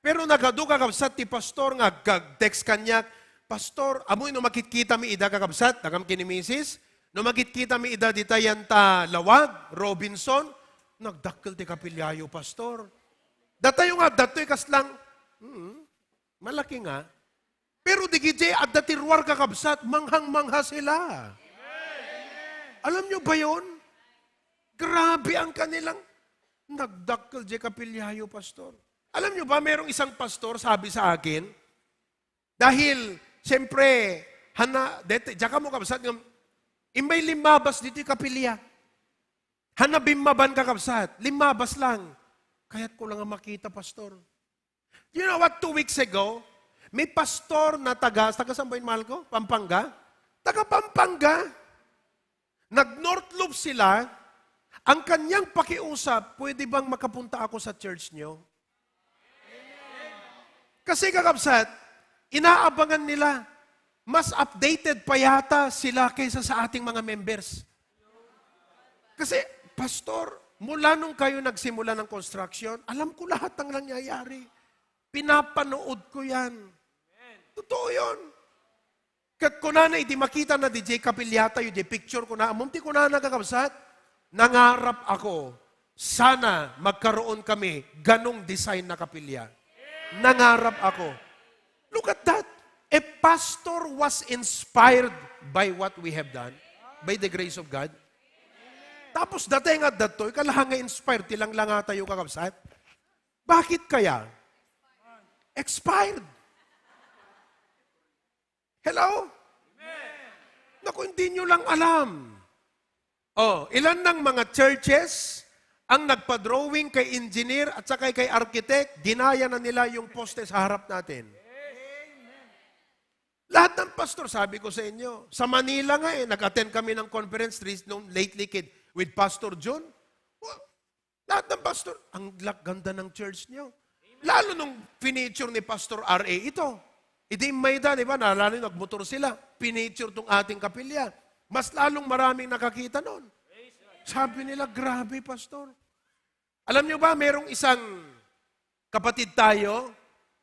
Pero nagado kakabsat ti pastor nga text kanya, Pastor, amoy no makikita mi ida kakabsat, nagam kini misis, no makikita mi ida ditayan ta Lawag, Robinson, nagdakkel ti kapilyayo, Pastor. Datayo nga, datoy kaslang, malaki nga. Pero di giti, at datirwar kakabsat, manghang-mangha sila. Alam nyo ba yun? Grabe ang kanilang nagdakkel di kapilyayo, Pastor. Alam nyo ba, merong isang pastor sabi sa akin, dahil, siyempre, diyan ka mo kabsat, imay limabas dito kapilya. Hanabimmaban kakabsat, limabas lang. Kaya't ko lang makita, Pastor. You know what, 2 weeks ago, may pastor na taga saan ba yung mahal ko? Pampanga? Taga Pampanga. Nag-North Loop sila. Ang kanyang pakiusap, pwede bang makapunta ako sa church nyo? Kasi kakabsat, inaabangan nila, mas updated pa yata sila kaysa sa ating mga members. Kasi, Pastor, mula nung kayo nagsimula ng construction, alam ko lahat ng nangyayari. Pinapanood ko yan. Totoo yun. Kat ko na iti makita na DJ Kapilyata, yung picture ko na, munti ko na nagkakabsat, nangarap ako, sana magkaroon kami ganong design na kapilya. Nangarap ako. Look at that. A pastor was inspired by what we have done, by the grace of God. Tapos dating at datoy, kalahang inspired, tilang lang nga tayo kakabsat. Bakit kaya? Expired. Hello? Naku, hindi nyo lang alam. Oh, ilan ng mga churches ang nagpa-drawing kay engineer at saka kay architect, ginaya na nila yung poste sa harap natin. Lahat ng pastor, sabi ko sa inyo, sa Manila nga nag-attend kami ng conference nung lately kid with Pastor John. Well, lahat ng pastor, ang ganda ng church niyo. Lalo nung finiture ni Pastor R.A. ito. Hindi may da, di ba? Nalala nyo, nagmotor sila. Finiture tong ating kapilya. Mas lalong maraming nakakita nun. Sabi nila, grabe, Pastor. Alam nyo ba, merong isang Kapatid tayo,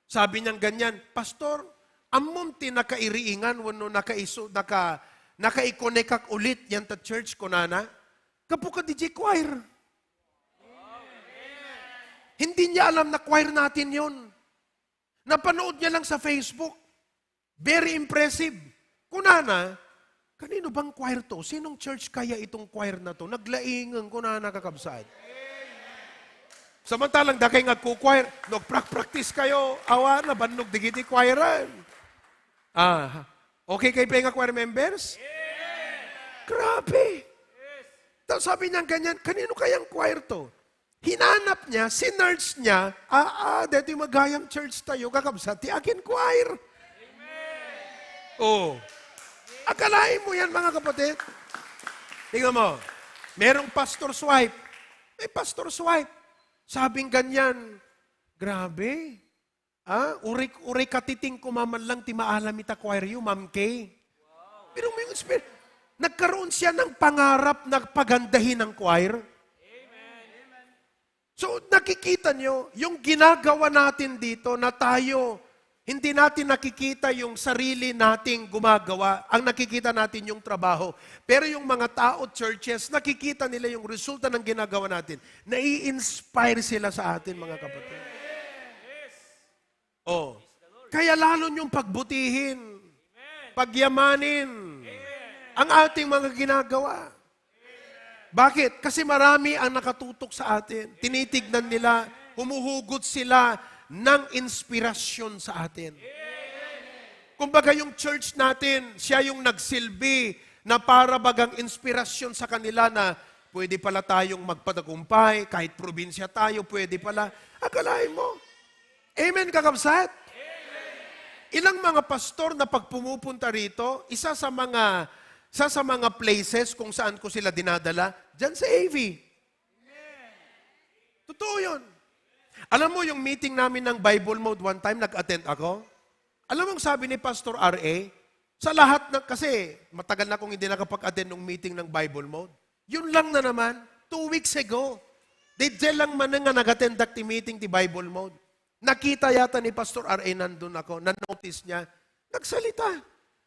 sabi niyang ganyan, Pastor, amom ti nakairiingan wano nakaikonekak ulit yan ta church ko nana. Kapuka DJ choir. Hindi niya alam na choir natin yon. Napanood niya lang sa Facebook. Very impressive. Kunana, kanino bang choir to? Sinong church kaya itong choir na to? Naglaingan kunana kakabsat. Samantalang dakay nga choir, nagpractice kayo, awa na bannog digiti choiran. Okay kayo pa nga choir members? Grabe. Tapos sabi niya ganyan, kanino kayang choir to? Hinanap niya, sinerge niya, dito yung magayang church tayo, kakabsat, ti akin choir. Oh. Akalain mo yan, mga kapatid. Tingnan mo, merong pastor's wife. May pastor's wife. Sabing ganyan, grabe. Uri katiting kumaman lang ti maalam ita choir yu, Ma'am Kay. Pero may spirit. Nagkaroon siya ng pangarap na pagandahin ng choir. So nakikita nyo, yung ginagawa natin dito na tayo, hindi natin nakikita yung sarili nating gumagawa. Ang nakikita natin yung trabaho. Pero yung mga tao, churches, nakikita nila yung resulta ng ginagawa natin. Nai-inspire sila sa atin, mga kapatid. Oh. Kaya lalo yung pagbutihin, pagyamanin, ang ating mga ginagawa. Bakit? Kasi marami ang nakatutok sa atin. Tinitignan nila, humuhugot sila ng inspirasyon sa atin. Kumbaga yung church natin, siya yung nagsilbi na para bagang inspirasyon sa kanila na pwede pala tayong magpatagumpay, kahit probinsya tayo, pwede pala. Akalain mo. Amen, kakabsat? Ilang mga pastor na pag pumupunta rito, isa sa mga places kung saan ko sila dinadala, dyan sa AV. Totoo yun. Alam mo yung meeting namin ng Bible Mode one time, nag-attend ako? Alam mo ang sabi ni Pastor R.A., sa lahat na, kasi matagal na akong hindi nakapag-attend ng meeting ng Bible Mode. Yun lang na naman, 2 weeks ago. Didya lang man nga nag-attend ti meeting ti Bible Mode. Nakita yata ni Pastor R.A. nandun ako, na-notice niya, nagsalita.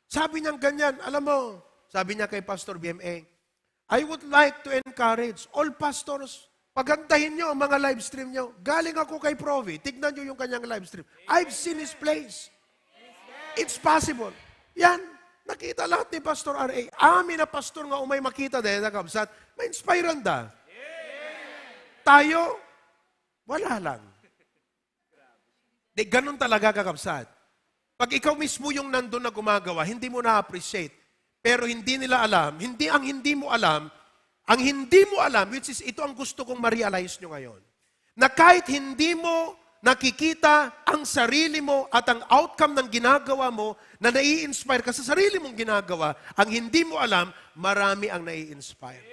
Sabi niya ganyan, alam mo, sabi niya kay Pastor BMA, I would like to encourage all pastors, pagandahin niyo ang mga live stream niyo. Galing ako kay Provi, tignan niyo yung kanyang live stream. I've seen his place. It's possible. Yan, nakita lahat ni Pastor R.A. Amin na pastor nga umay makita dahil nakabsat, ma-inspirean da. Tayo, wala lang. Ganun talaga kakabsat. Pag ikaw mismo yung nandun na gumagawa, hindi mo na-appreciate. Pero hindi nila alam, ang hindi mo alam, which is ito ang gusto kong ma-realize nyo ngayon, na kahit hindi mo nakikita ang sarili mo at ang outcome ng ginagawa mo na nai-inspire ka sa sarili mong ginagawa, ang hindi mo alam, marami ang nai-inspire.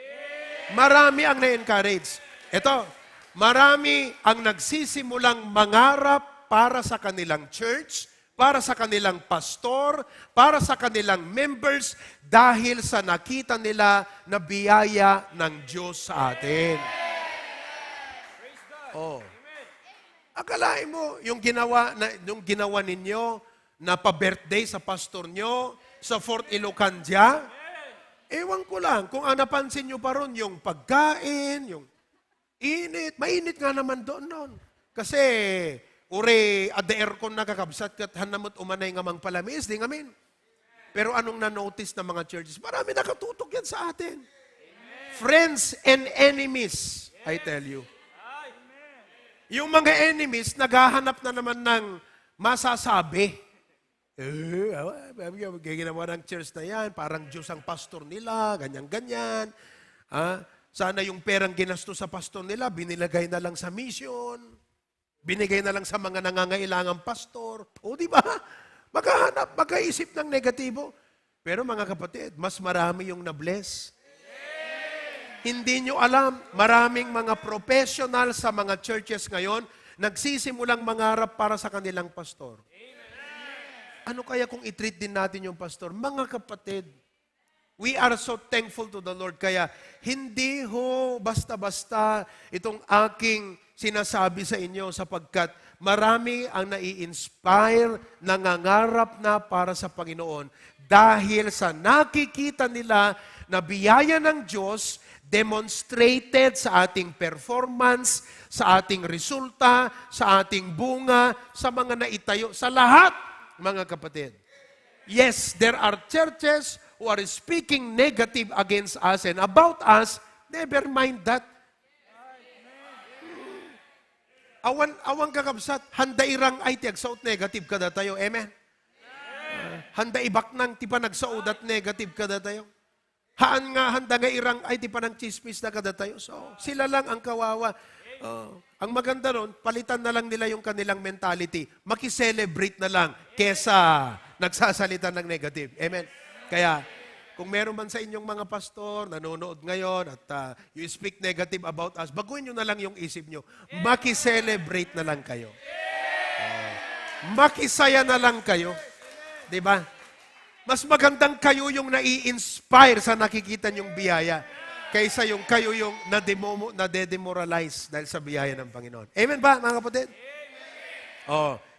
Marami ang nai-encourage. Ito, marami ang nagsisimulang mangarap para sa kanilang church, para sa kanilang pastor, para sa kanilang members, dahil sa nakita nila na biyaya ng Diyos sa atin. Oh. Akalain mo, yung ginawa ninyo na pa-birthday sa pastor nyo, sa Fort Ilocandia, ewan ko lang, kung napansin nyo pa ron, yung pagkain, yung init, mainit nga naman doon. Kasi, ure, at the aircon nakakabsat, kat hanamot umanay nga mang palamis, di ngamin. Pero anong na-notice ng mga churches? Marami nakatutok yan sa atin. Amen. Friends and enemies, I tell you. Yung mga enemies, naghahanap na naman ng masasabi. Ginawa ng church na yan, parang Diyos ang pastor nila, ganyan-ganyan. Sana yung perang ginasto sa pastor nila, binilagay na lang sa mission. Binigay na lang sa mga nangangailangang pastor. O di ba? Magkaisip ng negatibo. Pero mga kapatid, mas marami yung na-bless. Hindi nyo alam, maraming mga professional sa mga churches ngayon, nagsisimulang mangarap para sa kanilang pastor. Ano kaya kung i-treat din natin yung pastor? Mga kapatid, we are so thankful to the Lord. Kaya hindi ho basta-basta itong aking sinasabi sa inyo sapagkat marami ang nai-inspire, nangangarap na para sa Panginoon dahil sa nakikita nila na biyaya ng Diyos demonstrated sa ating performance, sa ating resulta, sa ating bunga, sa mga naitayo, sa lahat, mga kapatid. Yes, there are churches who are speaking negative against us and about us. Never mind that. Awan kakabsat, handa irang ay tiyagsaot negative kada tayo. Amen? Handa ibak nang tipa nagsaudat negative kada tayo. Haan nga, handa nga irang ay tipa ng chismis na kada tayo. So, sila lang ang kawawa. Ang maganda nun, palitan na lang nila yung kanilang mentality. Makiselebrate na lang kesa nagsasalita ng negative. Amen? Kaya, kung meron man sa inyong mga pastor, nanonood ngayon, at you speak negative about us, baguhin nyo na lang yung isip nyo. Makiselebrate na lang kayo. Makisaya na lang kayo. Diba? Mas magandang kayo yung nai-inspire sa nakikita nyong biyaya kaysa yung kayo yung nadedemoralize dahil sa biyaya ng Panginoon. Amen ba, mga kapatid?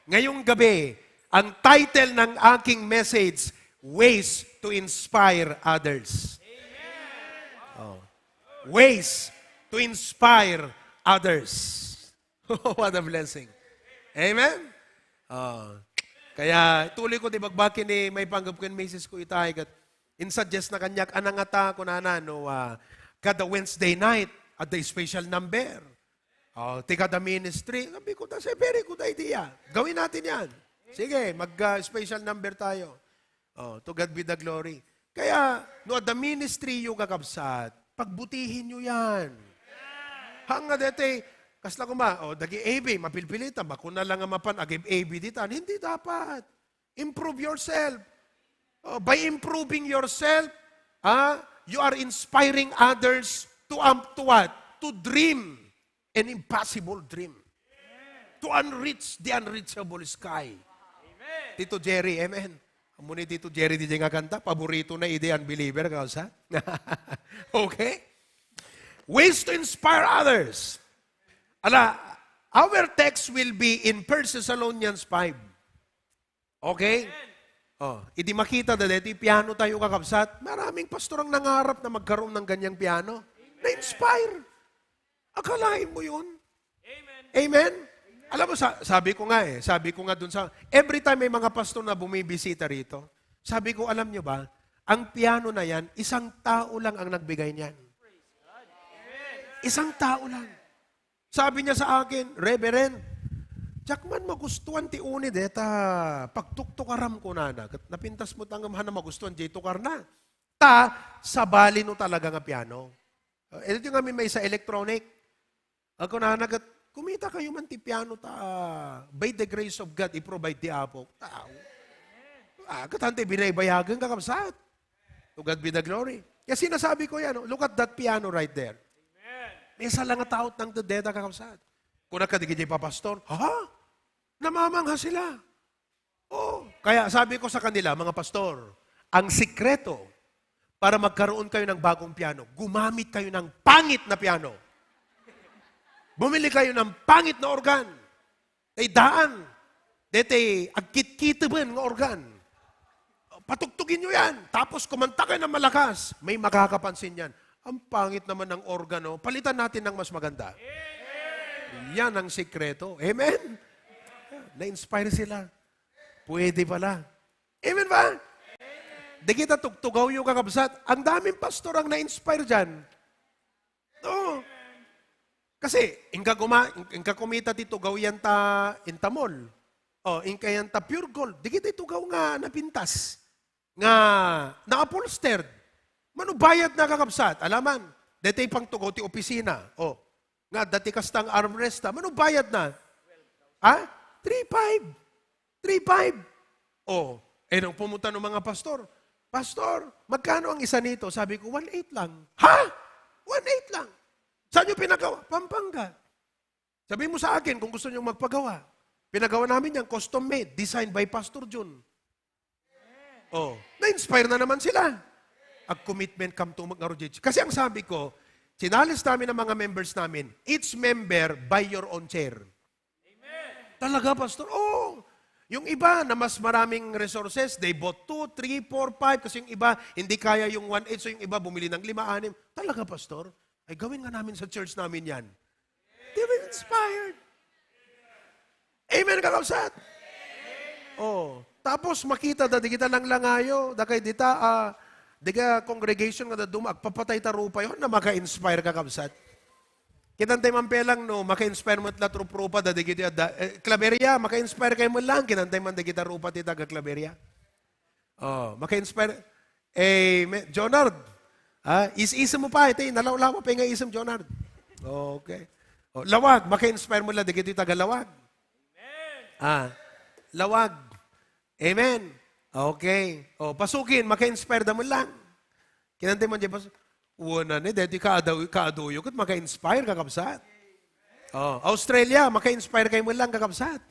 Ngayong gabi, ang title ng aking message, Ways to Inspire Others. Ways to inspire others. What a blessing. Amen? Kaya tuloy ko di bagbakin ni may panggap ko yung message ko itay kat insuggest na kanyak anangata ko na kada Wednesday night at the special number. Tika the ministry. Sabi ko, that's a very good idea. Gawin natin yan. Sige, mag-special number tayo. To God be the glory. Kaya, no, the ministry yung kakabsat, pagbutihin nyo yan. Hanga dete, kasla ko dagi AB, mapilpilitan, bakuna lang ang mapan, agib AB ditan. Hindi dapat. Improve yourself. By improving yourself, you are inspiring others to what? To dream an impossible dream. To unreach the unreachable sky. Amen. Tito Jerry, amen. Muna Tito Jerry di nga kanta, paborito na ide unbeliever, kausa. Okay? Ways to inspire others. Our text will be in 1 Thessalonians 5. Okay? Idi makita na dito, piano tayo kakabsat. Maraming pastor ang nangarap na magkaroon ng ganyang piano. Na-inspire. Akalain mo yun? Amen? Amen? Alam mo, sabi ko nga dun sa, every time may mga pastor na bumibisita rito, sabi ko, alam nyo ba, ang piano na yan, isang tao lang ang nagbigay niyan. Isang tao lang. Sabi niya sa akin, Reverend, Jackman, magustuhan ti unid pagtuktukaram ko na napintas mo tanggam na magustuhan, jay tukar na. Sa bali no talaga nga piano. Ito yung kami may sa electronic. Ako na kumita kayo man ti piano by the grace of God, i-provide ti Apo. Katante, binaybayagan kakabsat. To God be the glory. Kaya sinasabi ko yan, look at that piano right there. May isa lang nga taot ng deda kakabsat. Kung nakadigid pa pastor, namamangha sila. Kaya sabi ko sa kanila, mga pastor, ang sikreto para magkaroon kayo ng bagong piano, gumamit kayo ng pangit na piano. Bumili kayo ng pangit na organ. Daan. Dete, agkit-kitaban ng organ. Patugtugin nyo yan. Tapos kumanta kayo ng malakas. May makakapansin yan. Ang pangit naman ng organo. Palitan natin ng mas maganda. Yan ang sikreto. Amen? Na-inspire sila. Pwede pala. Amen ba? Di kita tugtugaw yung kakabsat. Ang daming pastor ang na-inspire dyan. No. Kasi, inka kumita ti tugaw yan intamol. Inka yan pure gold. Di kita tugaw nga napintas. Nga na-upholstered. Manubayad na kakabsat. Alaman, dati pang tugaw ti opisina. Nga dati kastang armresta. Manubayad na. 3.5. Nung pumunta ng mga pastor, Pastor, magkano ang isa nito? Sabi ko, 1.8 lang. Ha? 1.8 lang. Saan nyo pinagawa? Pampanga. Sabi mo sa akin kung gusto nyo magpagawa. Pinagawa namin yan, custom made, designed by Pastor Jun. Na-inspire na naman sila. Ag-commitment come to mag-arujage. Kasi ang sabi ko, sinalis namin ng mga members namin, each member buy your own chair. Amen. Talaga, Pastor? Oo. Yung iba na mas maraming resources, they bought 2, 3, 4, 5, kasi yung iba, hindi kaya yung 1/8, so yung iba bumili ng 5, 6. Talaga, Pastor? Ay, gawin nga namin sa church namin yan. They were inspired. Amen, kakabsat? Oh, tapos makita, dati kita lang langayo, da kay dita, diga congregation nga da dumag, papatay tarupa yun na maka-inspire kakabsat. Kinantay man pelang no, maka-inspire mo tla trupa da digiti klaberya, maka-inspire kayo mo lang, kinantay man da kita rupa ti taga klaberya. Oh, maka-inspire. Jonard, is-ism mo pa, ito, nalaw-law mo pa nga ism, Jonard. Okay. Oh, lawag, maka-inspire mo lang digiti taga lawag. Lawag. Amen. Okay. Oh, pasukin, maka-inspire da mo lang. Kinantay man dyan, una ni, dati kaaduyok at maka-inspire kakabsat. Oh, Australia, maka-inspire kayo mo lang kakabsat.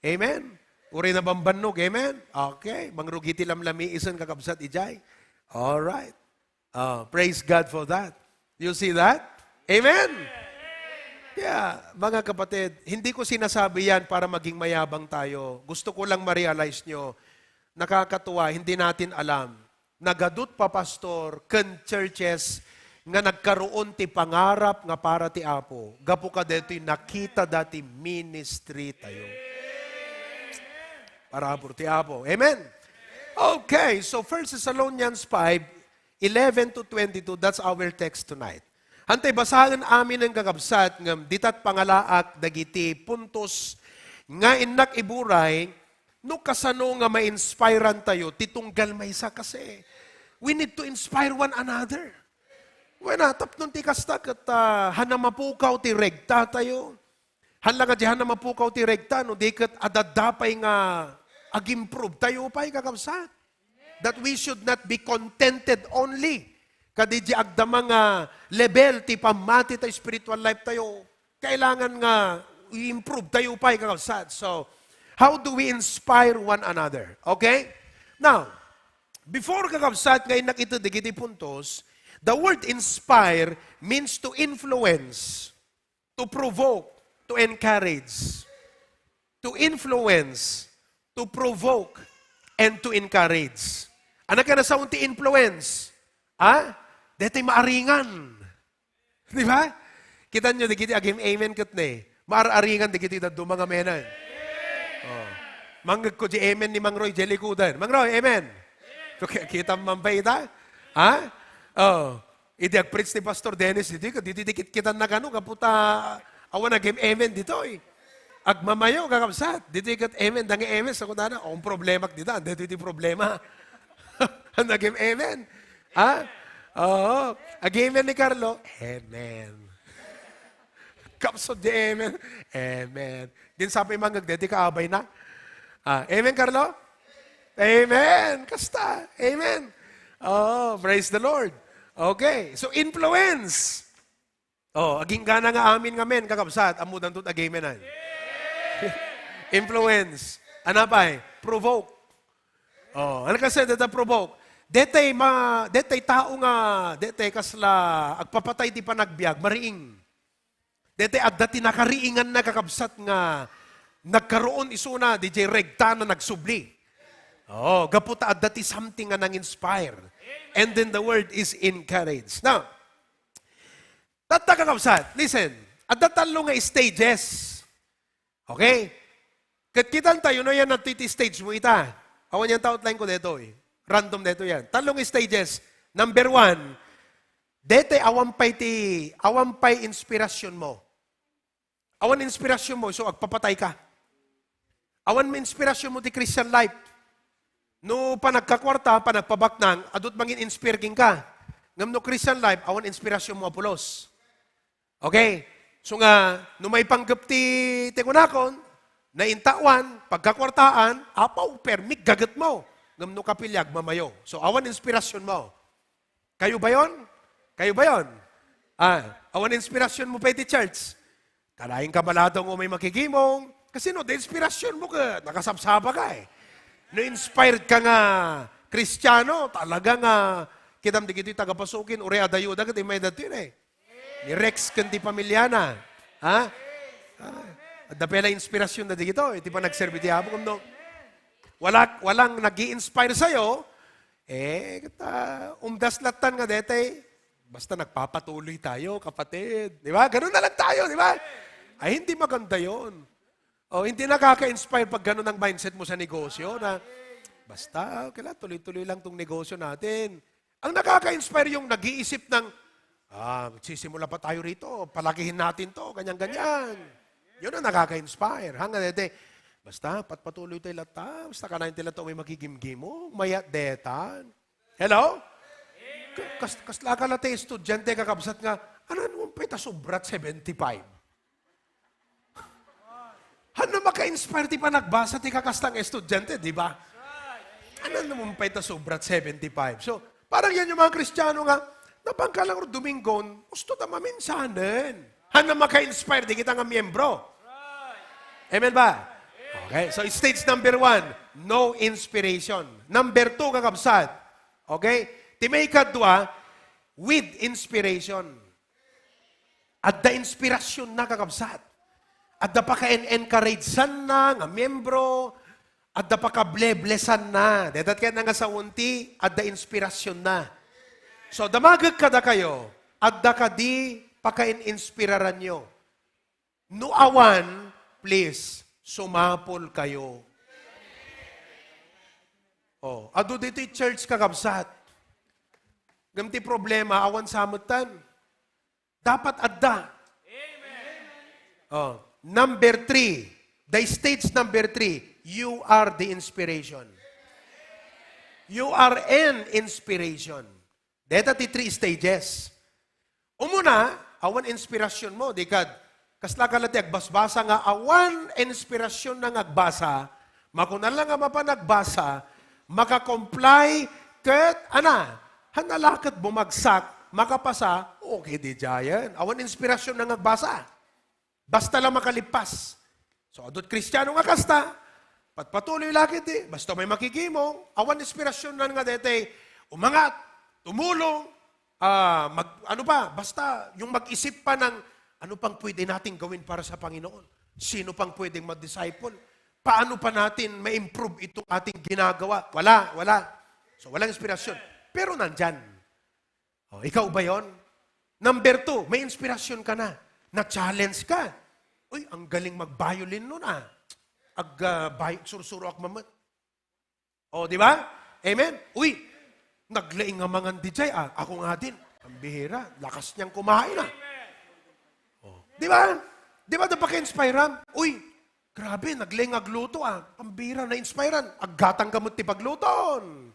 Amen. Uri na bambanog, amen. Okay, mangrugiti lamlami isan kakabsat ijay. All right. Praise God for that. You see that? Amen. Yeah, mga kapatid, hindi ko sinasabi yan para maging mayabang tayo. Gusto ko lang ma-realize nyo, nakakatuwa, hindi natin alam. Nagadut pa, Pastor, ken churches nga nagkaroon ti pangarap nga para ti Apo. Gapo ka dito nakita dati ministry tayo. Para po ti Apo. Amen? Okay, so 1 Thessalonians 5:11 to 22, that's our text tonight. Hantay, basahan amin ng kakabsat ng ditat pangalaak dagiti puntos nga inak iburay no kasano nga ma-inspirean tayo, titunggal maysa kasi. We need to inspire one another. When tapnon ti kasta kat hanamapukaw ti regta tayo. Hanla nga di hanamapukaw ti regta, no di kat adadapay nga ag-improve tayo pa'y kakabsat. That we should not be contented only. Kadi di agdama nga level ti pamati tayo spiritual life tayo. Kailangan nga i-improve tayo pa'y kakabsat. So, how do we inspire one another? Okay? Now, before kakabsat ngayon nakita digiti puntos, the word inspire means to influence, to provoke, to encourage. To influence, to provoke, and to encourage. Anak ka na sa unti influence? Deto'y maaringan. Di ba? Kita nyo, digiti agim amen kat na eh. Maararingan digiti dado mga menan. Manggag ko di amen ni Mang Roy Jelikudan. Mang Roy, amen. So, kita mampay ita? Idi agpreach ni Pastor Dennis, diti dikit kita na gano, kaputa, awan naging amen dito eh. Agmamayo, kakabsat, diti kat amen, dangi amen, sa kunana, ang problema dito, dito problema. Naging amen. Ag-amen ni Carlo, amen. Kapsod di amen, amen. Din sabi manggag, diti ka abay na. Amen, Carlo? Amen. Kasta. Amen. Oh, praise the Lord. Okay. So, influence. Aging gana nga amin nga men, kakabsat. Amudan to't agamenan. Influence. Ano pa provoke. Ano kasi deta provoke? Detay tao nga, detay kasla, agpapatay di pa nagbiag, mariing. Detay agdati nakariingan na kakabsat nga, nagkaroon isuna, DJ regta na nagsubli. Gaputa at dati something nga nang-inspire. And then the word is encourage. Now, tatakakabsat, listen, at datalo nga stages. Okay? Katkitan tayo no yan natiti stage mo ita. Awan yan outline ko dito eh. Random dito yan. Talong stages. Number 1, dete awampay inspirasyon mo. Awan inspirasyon mo, so agpapatay ka. Awan may inspirasyon mo di Christian life. No panagkakwarta, panagpabaknang, adot mangin inspiring ka. Ngam no Christian life, awan inspirasyon mo apulos. Okay? So nga, no may panggap ti kunakon, na intawan, pagkakwartaan, apaw, permik, gagat mo. Ngam no kapilyag, mamayo. So awan inspirasyon mo. Kayo ba yon? Kayo ba yon? Awan inspirasyon mo pa iti church. Kalaing kabaladong o may makikimong, kasi no, de-inspirasyon mo ka, nakasabsaba ka eh. No-inspired ka nga, Kristiyano, talaga nga, kitam di kiti tagapasukin, ure adayuda ka, di may datin eh. Ni Rex kanti pamilyana. Dapela inspirasyon na dito. Iti pa nagserbi ti Apo. No? Walang nag-i-inspire sa'yo, umdaslatan nga dete, basta nagpapatuloy tayo, kapatid. Di ba? Ganun na lang tayo, di ba? Ay, hindi maganda yon. O, hindi nakaka-inspire pag ganun ang mindset mo sa negosyo na, basta, kailan, tuloy-tuloy lang tong negosyo natin. Ang nakaka-inspire yung nag-iisip ng, magsisimula pa tayo rito, palakihin natin to, ganyan-ganyan. Yun ang nakaka-inspire. Hanga dete, basta, patpatuloy tayo lata, basta kanayin tayo lata, may makigimgim mo, mayat detan. Hello? Kasla ka lata, estudyante, kakabsat nga, ano naman pa ita subrat 75? Ano maka-inspire ti pa nagbasa ti kakastang estudyante, di ba? Ano naman pa ita subrat 75? So, parang yan yung mga Kristiyano nga, napangka lang ro Domingon, gusto ta maminsanan. Ano maka-inspire, di kita nga miyembro. Amen ba? Okay, so stage number 1, no inspiration. Number 2, kakabsat. Okay? Timay kadwa, with inspiration. At the inspirasyon na kakabsat. At da pa ka-encouragean na, nga membro, at da pa ka-bleblesan na. Detat kaya na nga sa unti, at da inspirasyon na. So, damagag kada kayo, at da ka di paka-inspiraran nyo. No awan, please, sumapol kayo. Oh, ado dito church kakabsat. Gamti problema, awan samutan. Dapat adda. Oh, number 3, the stage number 3, you are the inspiration. You are an inspiration. Deta ti 3 stages. Umuna, awan inspirasyon mo, di kad, kasla ka lati, agbasbasa nga, awan inspirasyon na agbasa, makunan lang nga mapanagbasa, makakomply, kat, hanalakat bumagsak, makapasa, okay di jayan. Awan inspirasyon na agbasa. Basta lang makalipas. So, adot Kristiyano nga kasta, patpatuloy lakit basta may makikimong, awan inspirasyon na nga dete, umangat, tumulong, basta yung mag-isip pa ng ano pang pwede natin gawin para sa Panginoon. Sino pang pwedeng mag-disciple? Paano pa natin ma-improve itong ating ginagawa? Wala. So, walang inspirasyon. Pero nandyan. Oh, ikaw ba yon? Number 2, may inspirasyon ka na. Na-challenge ka. Uy, ang galing mag-violin nun sursuro ak mamat. O, di ba? Amen? Uy, naglaing nga mga DJ, ako nga din. Ang bihira, lakas niyang kumain O, di ba? Di ba napaka-inspire? Uy, grabe, naglaing agluto Pambira, na-inspirean. Aggatang gamot ti pagluton.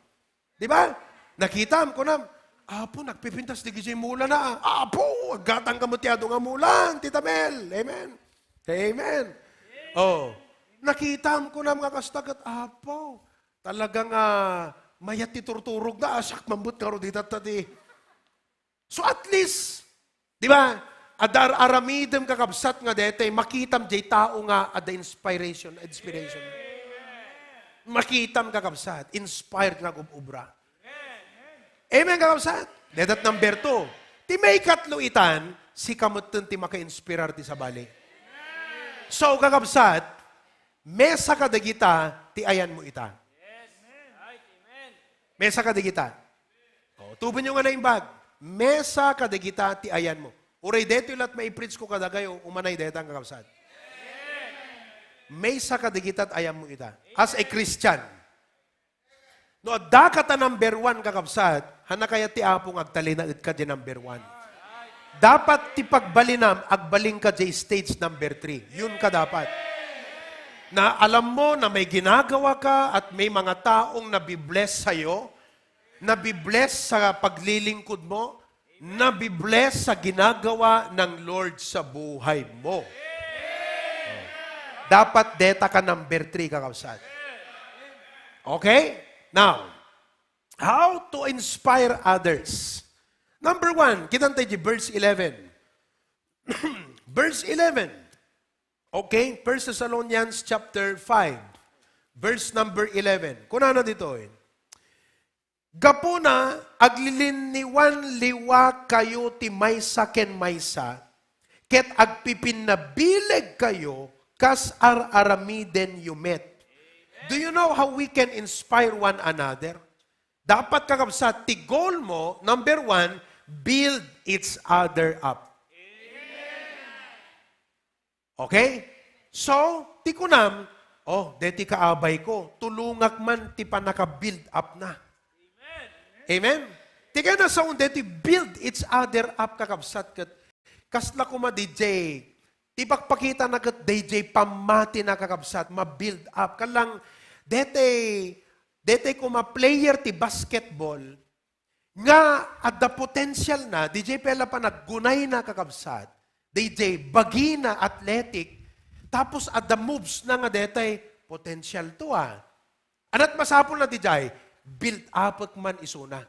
Di ba? Nakita ko na, Apo, nagpipintas di gizay mula na. Apo, aggatang gamot ti ado nga mulan, Tita Mel. Amen. Amen. Oh, nakita ko na mga kastagat, Apo, talagang mayat ti turturog na, asak mambut ka ro dito tati. So at least, di ba, adar aramidem kakabsat nga dete, makitam jay tao nga at the inspiration. Makitam kakabsat, inspired nga gububra. Amen kakabsat. Detat number 2, ti may katluitan, si kamutin ti maka-inspirar ti sabali. So, kakabsat, mesa kadagita, ti ayan mo ita. Mesa kadagita. Tubin nyo nga na yung bag. Mesa kadagita, ti ayan mo. Uray deto yung lat maiprits ko kadagayo, umanay deto ang kakabsat. Mesa kadagita, ayan mo ita. As a Christian. No, dakata number 1 kakabsat, hana kaya ti apong agtalinaid ka di number 1. Dapat ti pagbalinam, agbaling ka di stage number 3. Yun ka dapat. Na alam mo na may ginagawa ka at may mga taong nabibless sa'yo, nabibless sa paglilingkod mo, nabibless sa ginagawa ng Lord sa buhay mo. Dapat deta ka number 3 kakabsat. Okay? Now, how to inspire others? Number 1, kita tayo di verse 11. Verse 11. Okay? 1 Thessalonians chapter 5. Verse number 11. Kuna na dito Gapuna, agliliniwan liwa kayo ti maysa ken maysa, ket agpipinabileg kayo kas aramiden you met. Do you know how we can inspire one another? Dapat kakabsat, ti goal mo, number 1, build each other up. Okay? So, ti kunam, deti kaabay ko, tulungak man ti pa naka-build up na. Amen? Ti kaya na sa deti build each other up kakabsat kat kasla ko ma-DJ, ti pakpakita na kat DJ pamati na kakabsat, ma-build up. Kalang, dete ko ma-player ti basketball, nga at the potential na, DJ pela pa naggunay na kakabsat, DJ bagi na athletic, tapos at the moves na nga dete, potential to Anat masapol na DJ, build up man isuna.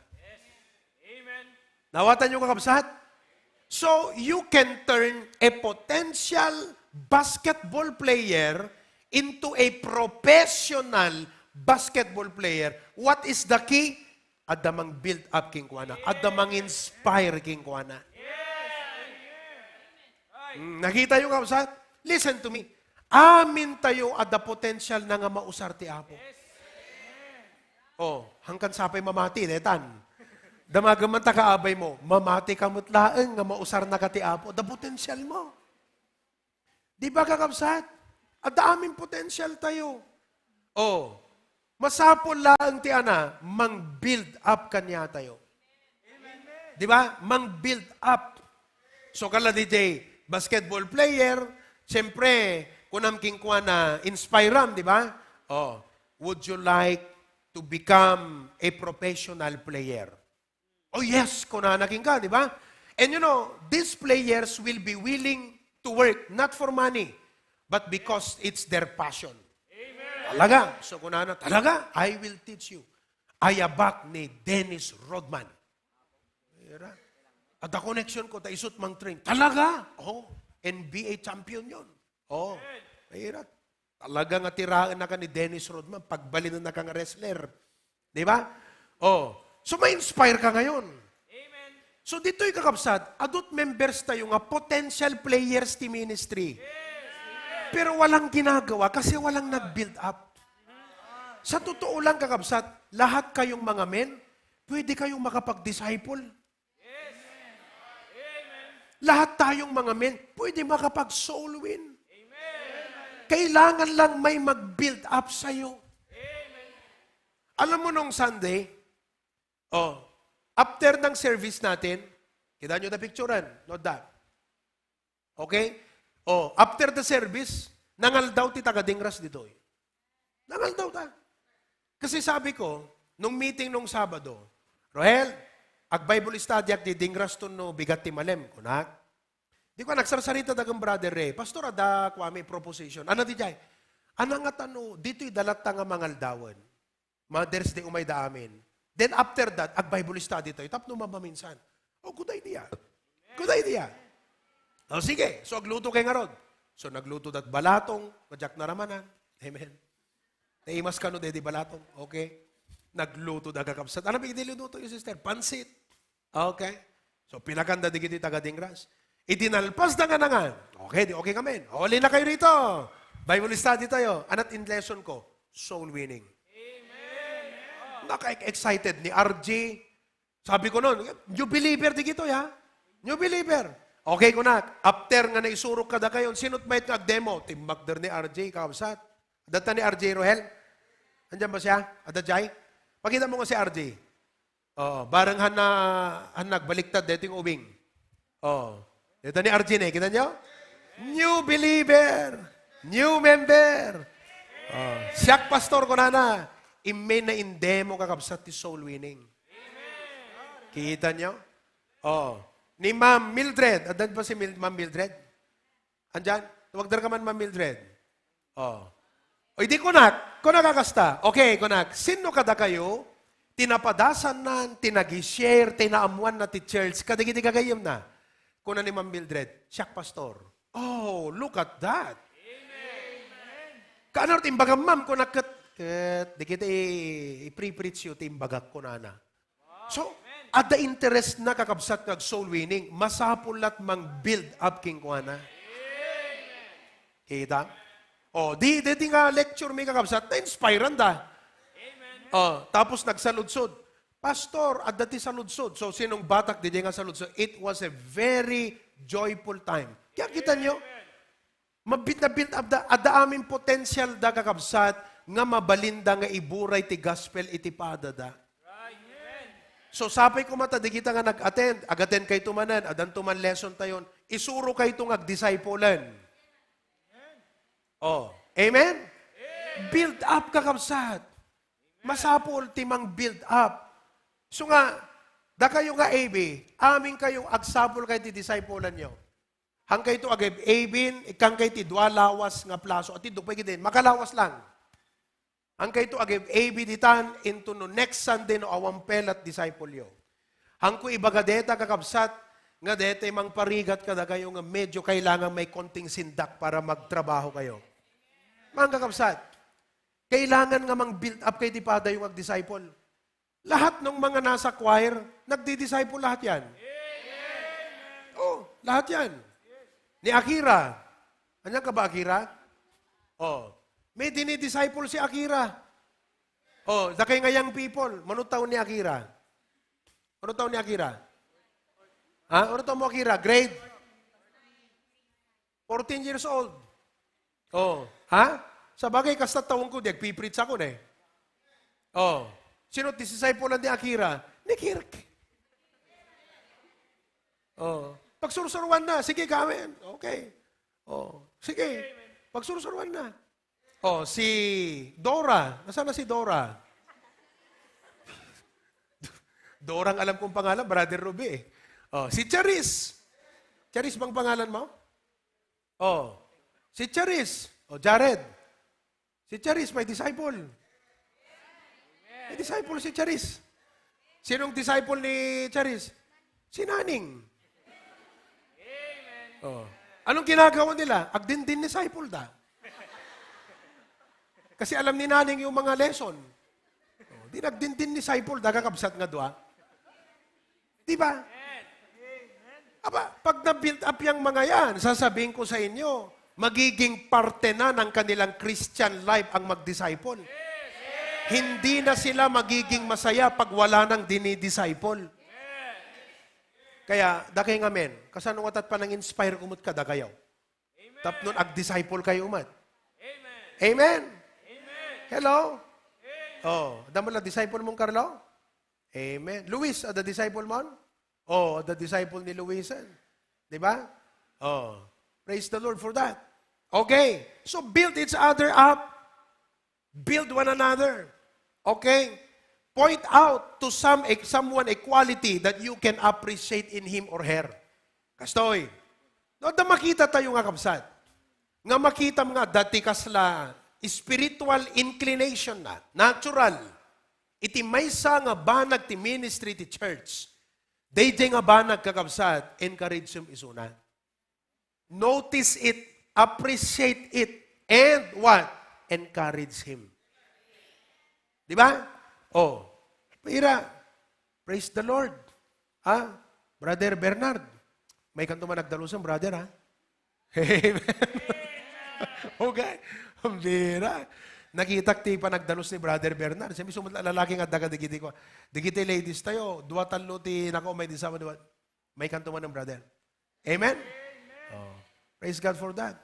Amen. Nawatan nyo kakabsat? So, you can turn a potential basketball player into a professional basketball player. What is the key? Adamang build up king kuana. Adamang inspire king kuana. Nakita yung kapsat? Listen to me. Amin tayo at the potential na nga mausar ti Apo. Hangkan sapay mamati, detan. Damagaman ta kaabay mo, mamati ka mutlaeng nga mausar na ka ti Apo. The potential mo. Di ba kakapsat? At aming potential tayo. Masapol lang ti ana, mang-build up kanya tayo. Di ba? Mang-build up. So kala DJ, basketball player, siyempre, kunam king kuha na inspiram, di ba? Would you like to become a professional player? Yes, kunanaking ka, di ba? And you know, these players will be willing to work, not for money, but because it's their passion. Talaga. So kunana, talaga, I will teach you. Ayabak ni Dennis Rodman. At the connection ko, taisot mang train. Talaga? NBA champion yun. Mahirap. Talaga nga tiraan na ka ni Dennis Rodman, pagbalin na kang wrestler. Di ba? So ma-inspire ka ngayon. Amen. So dito'y kakabsat, adult members tayo nga potential players ti ministry. Pero walang ginagawa kasi walang nag-build up. Sa totoo lang kakabsat, lahat kayong mga men, pwede kayong makapag-disciple. Lahat tayong mga men, pwede makapag-soul win. Kailangan lang may mag-build up sa'yo. Alam mo nung Sunday, after ng service natin, kita nyo na picturean, not that. Okay? After the service, nangal daw ti taga-dingras dito. Nangal daw ta. Kasi sabi ko, nung meeting nung Sabado, Rohel, ag-Bible study di dingras to no bigat ti malem. Kunak? Di ko nagsarsarita dagang brother Ray. Pastor, ada kwa may proposition. Ano di jay? Ano nga tano, dito'y dalat nga mangal dawan. Mothers Day umay da amin. Then after that, ag-Bible study tayo. Tap no maminsan. Good idea. Good idea. Sige. So, agluto kay nga rod. So, nagluto dat balatong, madyak na ramanan. Amen. Naimas ka no, dedi balatong. Okay. Nagluto da kakapsat. Ano bigyan niluto yung sister? Pansit. Okay. So, pinakanda di kiti taga-dingras. Itinalpas na nga na nga. Okay, okay kami. Huli na kayo rito. Bible study tayo. Anat in lesson ko? Soul winning. Naka-excited ni RJ. Sabi ko noon, new believer di gito, ya? New believer. Okay ko na. After nga naisurok kada kayo, sinot bait nga demo? Timbak der ni RJ, kausat. Data ni RJ Rohel. Andiyan ba siya? Adajay? Pakita mo nga si RJ. Barang nagbaliktad dito yung ubing. Dito ni RJ na, kita nyo? New believer. New member. Siyak pastor ko na. Ime na indemo kakabsat ti soul winning. Kita nyo? Ni Ma'am Mildred. Adan pa si Ma'am Mildred? Andyan? Huwag ka man Ma'am Mildred. Di kunak. Kunak kakasta. Okay, kunak. Sino kada kayo? Tinapadasan na, tinag-share, tinaamuan na ti church. Kadagiti kagayam na. Kuna ni Ma'am Mildred. Siyak pastor. Look at that. Kaano timbaga ma'am kunak di kita i-pre-preach yung timbagak ko na. So, at the interest na kakabsat ng soul winning, masapulat mang build up king ko na. Kita? di nga lecture may kakabsat, na-inspire da. Tapos nagsaludsod. Pastor, at dati saludsod. So, sinong batak di nga saludsod? It was a very joyful time. Kaya kita nyo, na-build up ada aming potential da kakabsat, nga mabalinda nga iburay ti gospel iti pada da. So, sapay ko mata, di kita nga nag-attend. Ag-attend kay tumanan, adan tuman lesson tayon. Isuro kay itong ag-disciplean. Amen? Build up kakabsat. Masapol timang build up. So nga, da kayo nga AB, aming kayong agsapol kay ti disciplean nyo. Hang kayo ito agib abin, ikang kayo ti dua lawas nga plaso, at ito pwede din, makalawas lang. Hang kayo ito agib AB ditan, into no next Sunday no awampel at disciple yo. Hang ko ibagadeta kakabsat, nga dete mang parigat kada kayo nga medyo kailangan may konting sindak para magtrabaho kayo. Mga kakabsat, kailangan nga mang build up kay tipada yung mag-disciple. Lahat ng mga nasa choir, nagdi-disciple lahat yan. Lahat yan. Ni Akira. Anyan ka ba, Akira? May dinidisciple si Akira. Da kay ngayang people, manong taon ni Akira? Anong taon ni Akira? Ano taon mo, Akira? Grade? 14 years old. Sa bagay, kasta taon ko, nagpipreach ako na eh. Sino disciple ni Akira? Ni Kirk. Pagsursuruan na, sige gawin. Okay. Sige. Pagsursuruan na. Si Dora. Nasaan na si Dora? Dora ang alam kong pangalan, Brother Ruby. Si Charis. Charis bang pangalan mo? Si Charis. Jared. Si Charis, may disciple. May disciple si Charis. Sinong disciple ni Charis? Si Naning. Anong ginagawa nila? Agdindin disciple da. Kasi alam ni Naning yung mga lesson. Di nagdindin disciple da, kakabsat nga doa. Di ba? Pag na-build up yung mga yan, sasabihin ko sa inyo, magiging parte na ng kanilang Christian life ang mag-disciple. Hindi na sila magiging masaya pag wala nang dinidisciple. Kaya, dakay nga men, kasano watat pa nang inspire kumot ka, dagayaw. Tapnon, ag-disciple kayo umat. Amen? Hello? Damo na disciple mong Carlo? Amen. Luis, the disciple mo? The disciple ni Luisan. Di ba? Praise the Lord for that. Okay. So, build each other up. Build one another. Okay? Point out to someone a quality that you can appreciate in him or her. Kastoy. No, da makita tayo nga kabsat. Nga makita mga dati kasla spiritual inclination na, natural. Iti maysa nga banag ti ministry ti church. Dayjay nga banag kakabsat, encourage him isuna. Notice it, appreciate it, and what? Encourage him. Di ba? Pira. Praise the Lord. Brother Bernard. May kanto man nagdalusan, brother, ha? Amen. Okay. Pira. Nakita ti pa nagdalos ni Brother Bernard. Sabi, lalaki nga daga digiti ko. Digiti ladies tayo. Dua talo ti nako may disama. May kanto man ng brother. Amen? Praise God for that.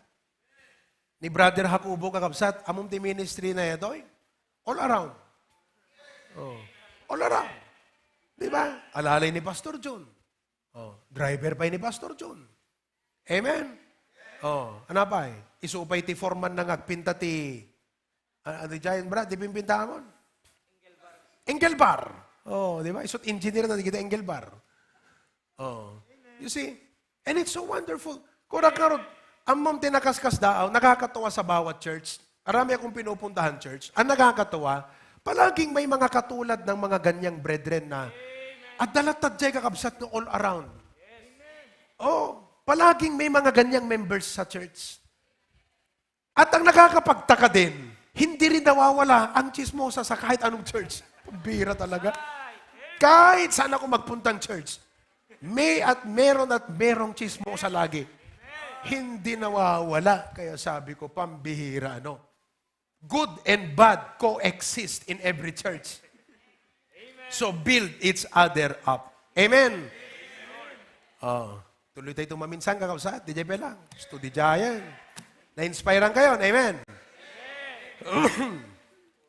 Ni Brother Hakubo kakabsat, among ti ministry na ito, all around. All around. Di ba? Alalay ni Pastor John. Driver pa ni Pastor John. Amen? Ano pa isupay ti foreman na agpinta ti ano dyan, brad? Di pimpinta mo? Engelbar. Di ba? Isot engineer na kita Engelbar. You see? And it's so wonderful. Kura-karod, amam tinakaskas daaw, nakakatawa sa bawat church. Arami akong pinupuntahan church. Ang nakakatawa, palaging may mga katulad ng mga ganyang brethren na at dalatadjay kakabsat no all around. Palaging may mga ganyang members sa church. At ang nakakapagtaka din, hindi rin nawawala ang chismosa sa kahit anong church. Bira talaga. Kahit saan ako magpuntang church, may at merong chismosa lagi. Hindi nawawala. Kaya sabi ko, pambihira, no? Good and bad coexist in every church. So build each other up. Amen? Tuloy tayo tumaminsan, kakabsat. DJ Belang. Studijayan. Na-inspirean kayo. Amen?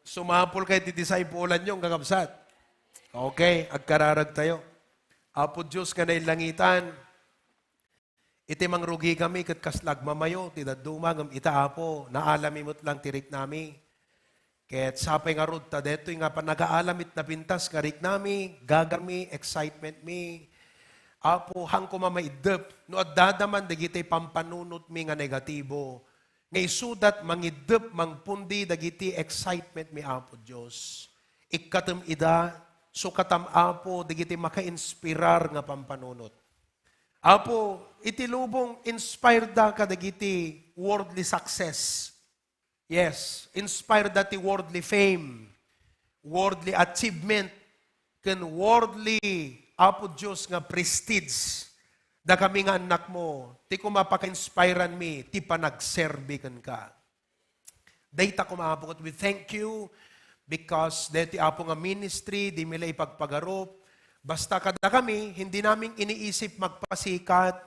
Sumapol kayo, didiscipulan yung kakabsat. Okay, agkararag tayo. Apo Diyos ka na ilangitan. Iti mangrugi kami kat kaslag mamayo, tidadumagam itaapo, naalami mo't lang tirik nami. Ket sapay nga rod ta deto nga pa nagaalamit na pintas karik nami, gagami, excitement mi. Apo hang ko mamaidep, no at dadaman dagiti pampanunot mi nga negatibo. Ngay sudat mangidep mangpundi dagiti excitement mi Apo Dios. Ikatem ida, sukatam Apo dagiti maka-inspirar nga pampanunot. Apo, itilubong inspired da kadagiti worldly success. Yes, inspired dati worldly fame, worldly achievement, ken worldly, Apo Diyos nga prestige. Da kami nga anak mo, ti ko mapaka-inspirean mi, ti panagserbi ken ka. Data ko maapokot, we thank you because dati Apo nga ministry, di mila ipagpagarop. Basta kada kami, hindi namin iniisip magpasikat,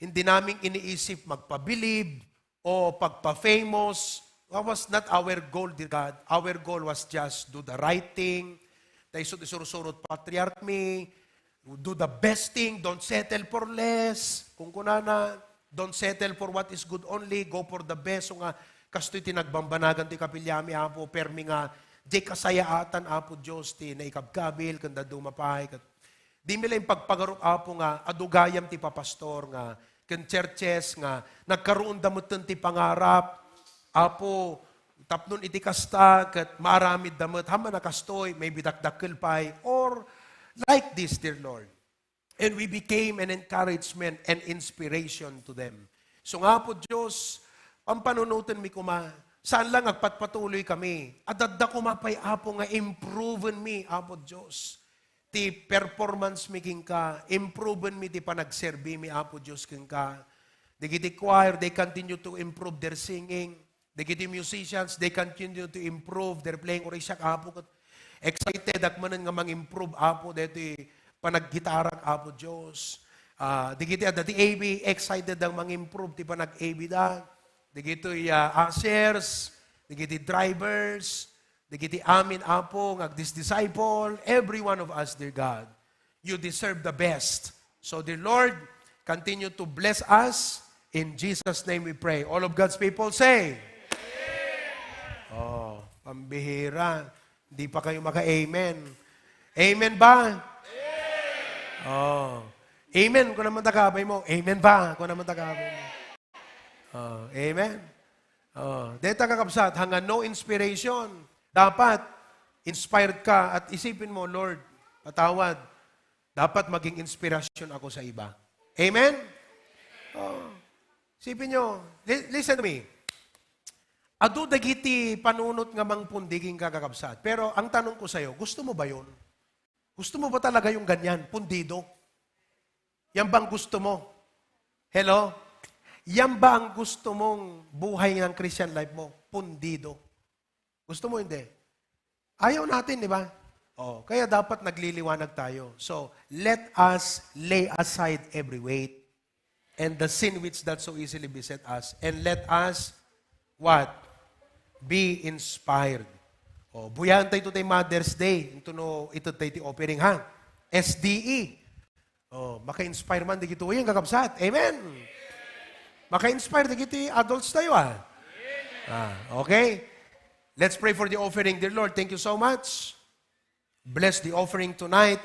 hindi namin iniisip magpabilib, o pagpa-famous. That was not our goal, dear God. Our goal was just do the right thing. Tayo isursurot patriarch me, do the best thing, don't settle for less. Kung kunana, don't settle for what is good only, go for the best. So nga, kasto'y tinagbambanagan ti kapilyami, Apo, permi nga, di kasayaatan, Apo Diyos, ti naikabkabil, kanda dumapay, di mila yung pagpagarup, Apo nga, adugayam ti papastor nga, ken churches nga, nagkaroon damutan ti pangarap, Apo, tapnon iti kasta, kat maaramid damot, hama nakastoy, may bidakdakil pay, or like this, dear Lord. And we became an encouragement and inspiration to them. So nga po, Diyos, ang panunutan mi kuma, saan lang agpatpatuloy kami, adadda kumapay, Apo, nga improven mi, Apo Diyos. Ti performance mi king ka, improven mi ti panagserbi mi, Apo Diyos king ka. Digiti choir, they continue to improve their singing. Digiti musicians, they continue to improve their playing. Oray siya, Apo, excited akmanan nga mang-improve, Apo, deti panaggitarak, Apo Diyos. Digiti dati AB, excited ang mang-improve, ti panag-AB da. Digiti ushers, digiti drivers, digiti amin, Apo, this disciple, every one of us, dear God, you deserve the best. So, dear Lord, continue to bless us. In Jesus' name we pray. All of God's people say, oh, pambihira. Hindi pa kayo maka-amen. Amen ba? Oh. Amen kung naman takabay mo. Amen ba kung naman takabay mo. Oh, amen. Oh, deta kakabsat, hanggang no inspiration, dapat inspired ka at isipin mo, Lord, patawad, dapat maging inspirasyon ako sa iba. Amen? Oh, isipin nyo, listen to me. Adu dagiti panunot nga mangpundiging kakakabsat. Pero ang tanong ko sa'yo, gusto mo ba yun? Gusto mo ba talaga yung ganyan, pundido? Yan bang gusto mo? Hello? Yan ba ang gusto mong buhay ng Christian life mo? Pundido. Gusto mo hindi? Ayaw natin, di ba? Oh, kaya dapat nagliliwanag tayo. So, let us lay aside every weight and the sin which doth so easily beset us. And let us, what? Be inspired. Oh, buyan tayo tayo Mother's Day. Ito tayo ti offering, ha? SDE. Oh, maka-inspire man, di gito yung kakabsat. Amen. Maka-inspire, di gito adults tayo, ha? Okay? Let's pray for the offering, dear Lord. Thank you so much. Bless the offering tonight,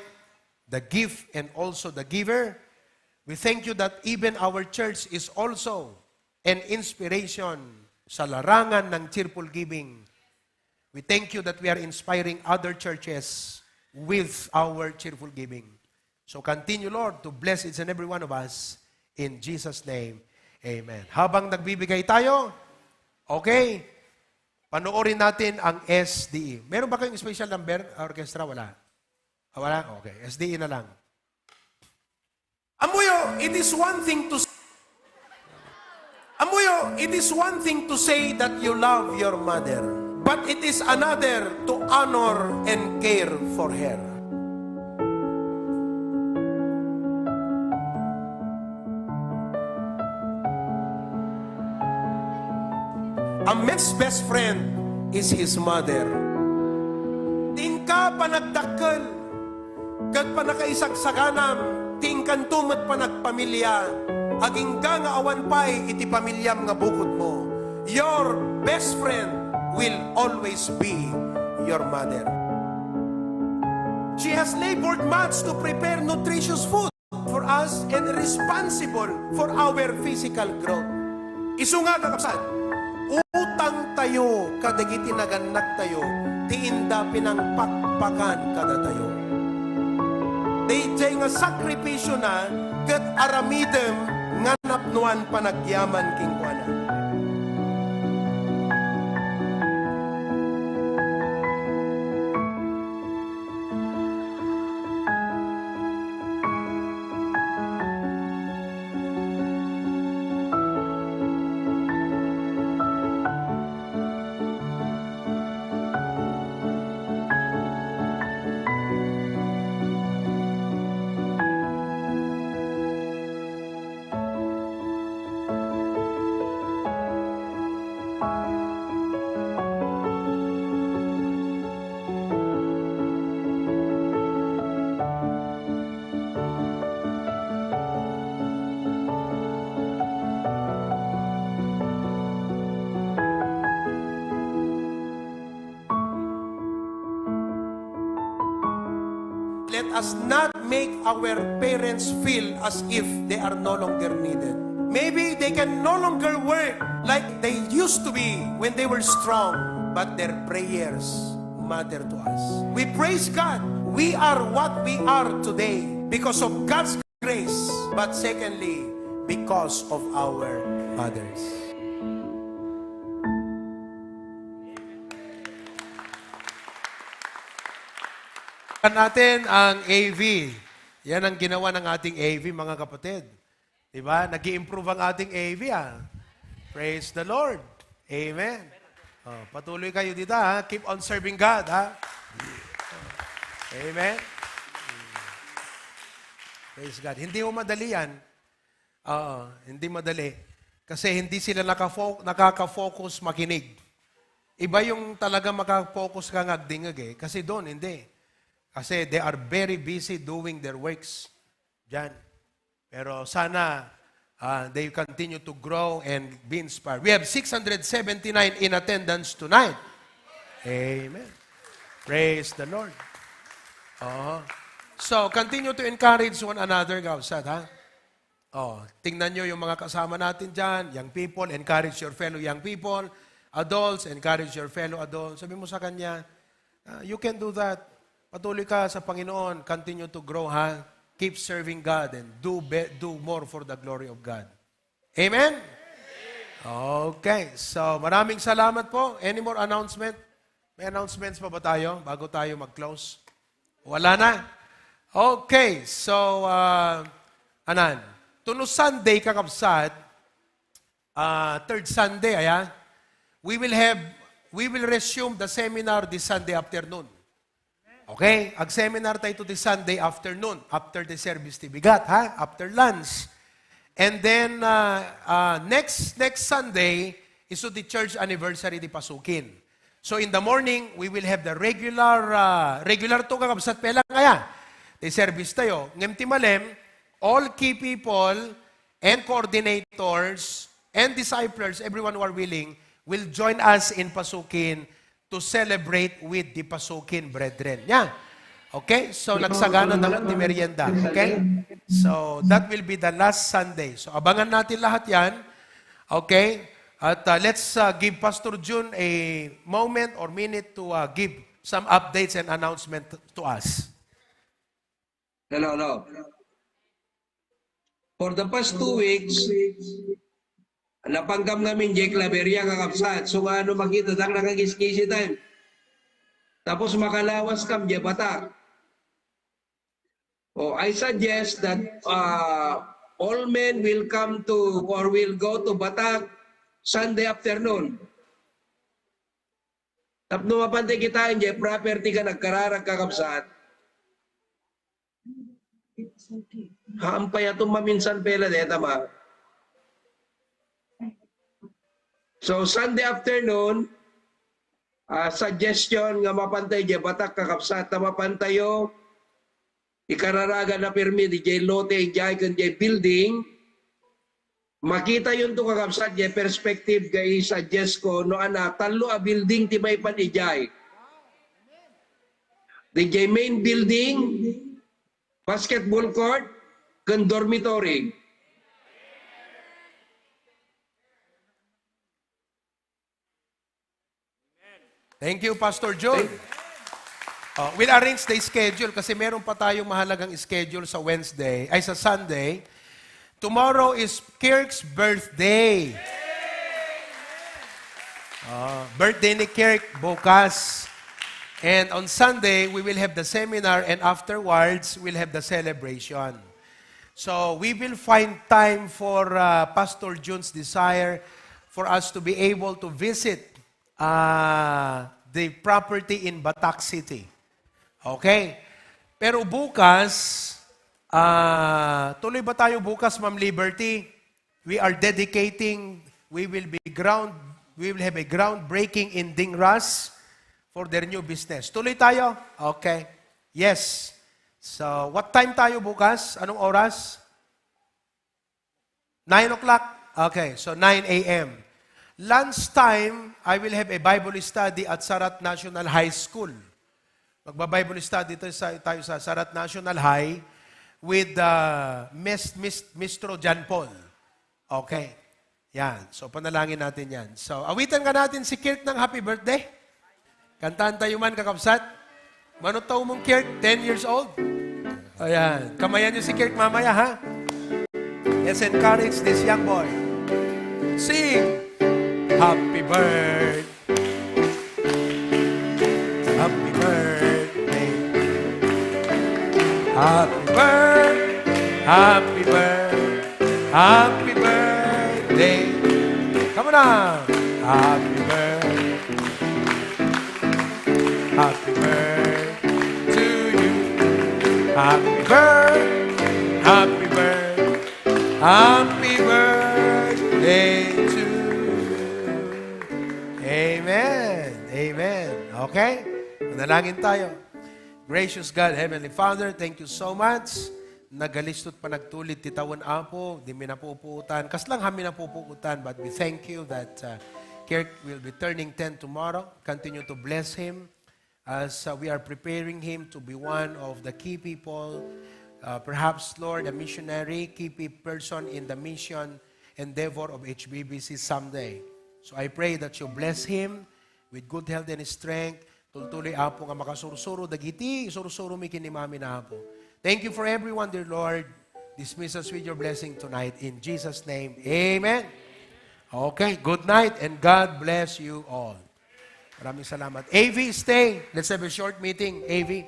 the gift, and also the giver. We thank you that even our church is also an inspiration sa larangan ng cheerful giving. We thank you that we are inspiring other churches with our cheerful giving. So continue, Lord, to bless each and every one of us. In Jesus' name, amen. Habang nagbibigay tayo, okay, panoorin natin ang SDE. Meron ba kayong special number, orchestra? Wala. Wala? Okay. SDE na lang. Amuyo, it is one thing to... Amuyo, it is one thing to say that you love your mother, but it is another to honor and care for her. A man's best friend is his mother. Tingka panagdakkel, kag panakaisagsaganam, tingkan tumat panagpamilya, aging ka nga awan pay iti pamilyam nga bukod mo. Your best friend will always be your mother. She has labored much to prepare nutritious food for us and responsible for our physical growth. Isu nga kakapsan, utang tayo kadagiti naganak tayo, tiinda pinangpakpakan kada tayo. Dayjay nga sakripisyo na, kat aramidem nga napnuan panagyaman king kuana. Let us not make our parents feel as if they are no longer needed. Maybe they can no longer work like they used to be when they were strong, but their prayers matter to us. We praise God. We are what we are today because of God's grace, but secondly, because of our mothers. Natin ang AV. Yan ang ginawa ng ating AV, mga kapatid. Diba? Nag-i-improve ang ating AV, Praise the Lord. Amen. Oh, patuloy kayo dito, Keep on serving God, Amen. Praise God. Hindi mo madali yan. Hindi madali. Kasi hindi sila nakaka-focus makinig. Iba yung talaga makafocus ka ngagdingag Kasi doon, hindi. Kasi they are very busy doing their works dyan. Pero sana they continue to grow and be inspired. We have 679 in attendance tonight. Amen. Praise the Lord. So, continue to encourage one another, Gawsat, tingnan nyo yung mga kasama natin dyan, young people, encourage your fellow young people. Adults, encourage your fellow adults. Sabi mo sa kanya, you can do that. Patuloy ka sa Panginoon, continue to grow, Keep serving God and do more for the glory of God. Amen? Okay, so maraming salamat po. Any more announcement? May announcements pa ba tayo bago tayo mag-close? Wala na? Okay, so, Tuno Sunday, kakabsat, third Sunday, we will resume the seminar this Sunday afternoon. Okay? Ag-seminar tayo this Sunday afternoon, after the service ti bigat, after lunch. And then, next Sunday, is the church anniversary di Pasukin. So, in the morning, we will have the regular to kakabsat pela kaya. Di service tayo. Ngem ti malem, all key people and coordinators and disciples, everyone who are willing, will join us in Pasukin to celebrate with the Pasukin brethren. Okay? So, nagsagana na lang di merienda. Okay? So, that will be the last Sunday. So, abangan natin lahat yan. Okay? At let's give Pastor June a moment or minute to give some updates and announcement to us. Hello. For the past 2 weeks, napanggam namin Jake Laveria kakapsat. So ano makita, dang nakagis-kisi time. Tapos makalawas kam di Batak. I suggest that all men will come to or will go to Batak Sunday afternoon. Tapno mapantay kita hindi property ka nagkararag kakabsat. Haampay atong maminsan pela de tama. So Sunday afternoon, suggestion nga mapantay di batak kakabsat na mapantayo ikararaga na permit di lote jay kun jay building. Makita yun to kakabsat jay perspective kay suggest ko no ana talo a building ti may panijay. Di jay main building, basketball court, ken dormitory. Thank you, Pastor John. We'll arrange the schedule kasi meron pa tayong mahalagang schedule sa Wednesday, ay sa Sunday. Tomorrow is Kirk's birthday. Birthday ni Kirk bukas. And on Sunday, we will have the seminar and afterwards, we'll have the celebration. So we will find time for Pastor John's desire for us to be able to visit the property in Batak City. Okay? Pero bukas, tuloy ba tayo bukas, Ma'am Liberty? We are dedicating, we will have a groundbreaking in Dingras for their new business. Tuloy tayo? Okay. Yes. So, what time tayo bukas? Anong oras? 9 o'clock? Okay, so 9 a.m. Lunchtime, I will have a Bible study at Sarat National High School. Magba-Bible study tayo sa Sarat National High with Mr. John Paul. Okay. Yan. So, panalangin natin yan. So, awitan ka natin si Kirk ng happy birthday. Kantahan tayo man, kakabsat. Manong taon mong Kirk? 10 years old? Ayan. Kamayan niyo si Kirk mamaya, ha? Let's encourage this young boy. Sing! Happy birthday. Happy birthday. Happy birthday. Happy birthday. Happy birthday. Come on now. Happy birthday. Happy birthday to you. Happy birthday. Happy birthday. Happy birthday to you. Amen. Amen. Okay? Manalangin tayo. Gracious God, Heavenly Father, thank you so much. Nagalistot pa nagtulit titawan apo, di mi napupuutan. Kaslang kami napupuutan, but we thank you that Kirk will be turning 10 tomorrow. Continue to bless him as we are preparing him to be one of the key people, perhaps, Lord, a missionary, key person in the mission endeavor of HBBC someday. So I pray that you bless him with good health and strength. Tultuloy apo nga makasursuro dagiti, sursuro mi kinimami na apo. Thank you for everyone, dear Lord. Dismiss us with your blessing tonight. In Jesus' name, amen. Okay, good night and God bless you all. Maraming salamat. AV, stay. Let's have a short meeting. AV.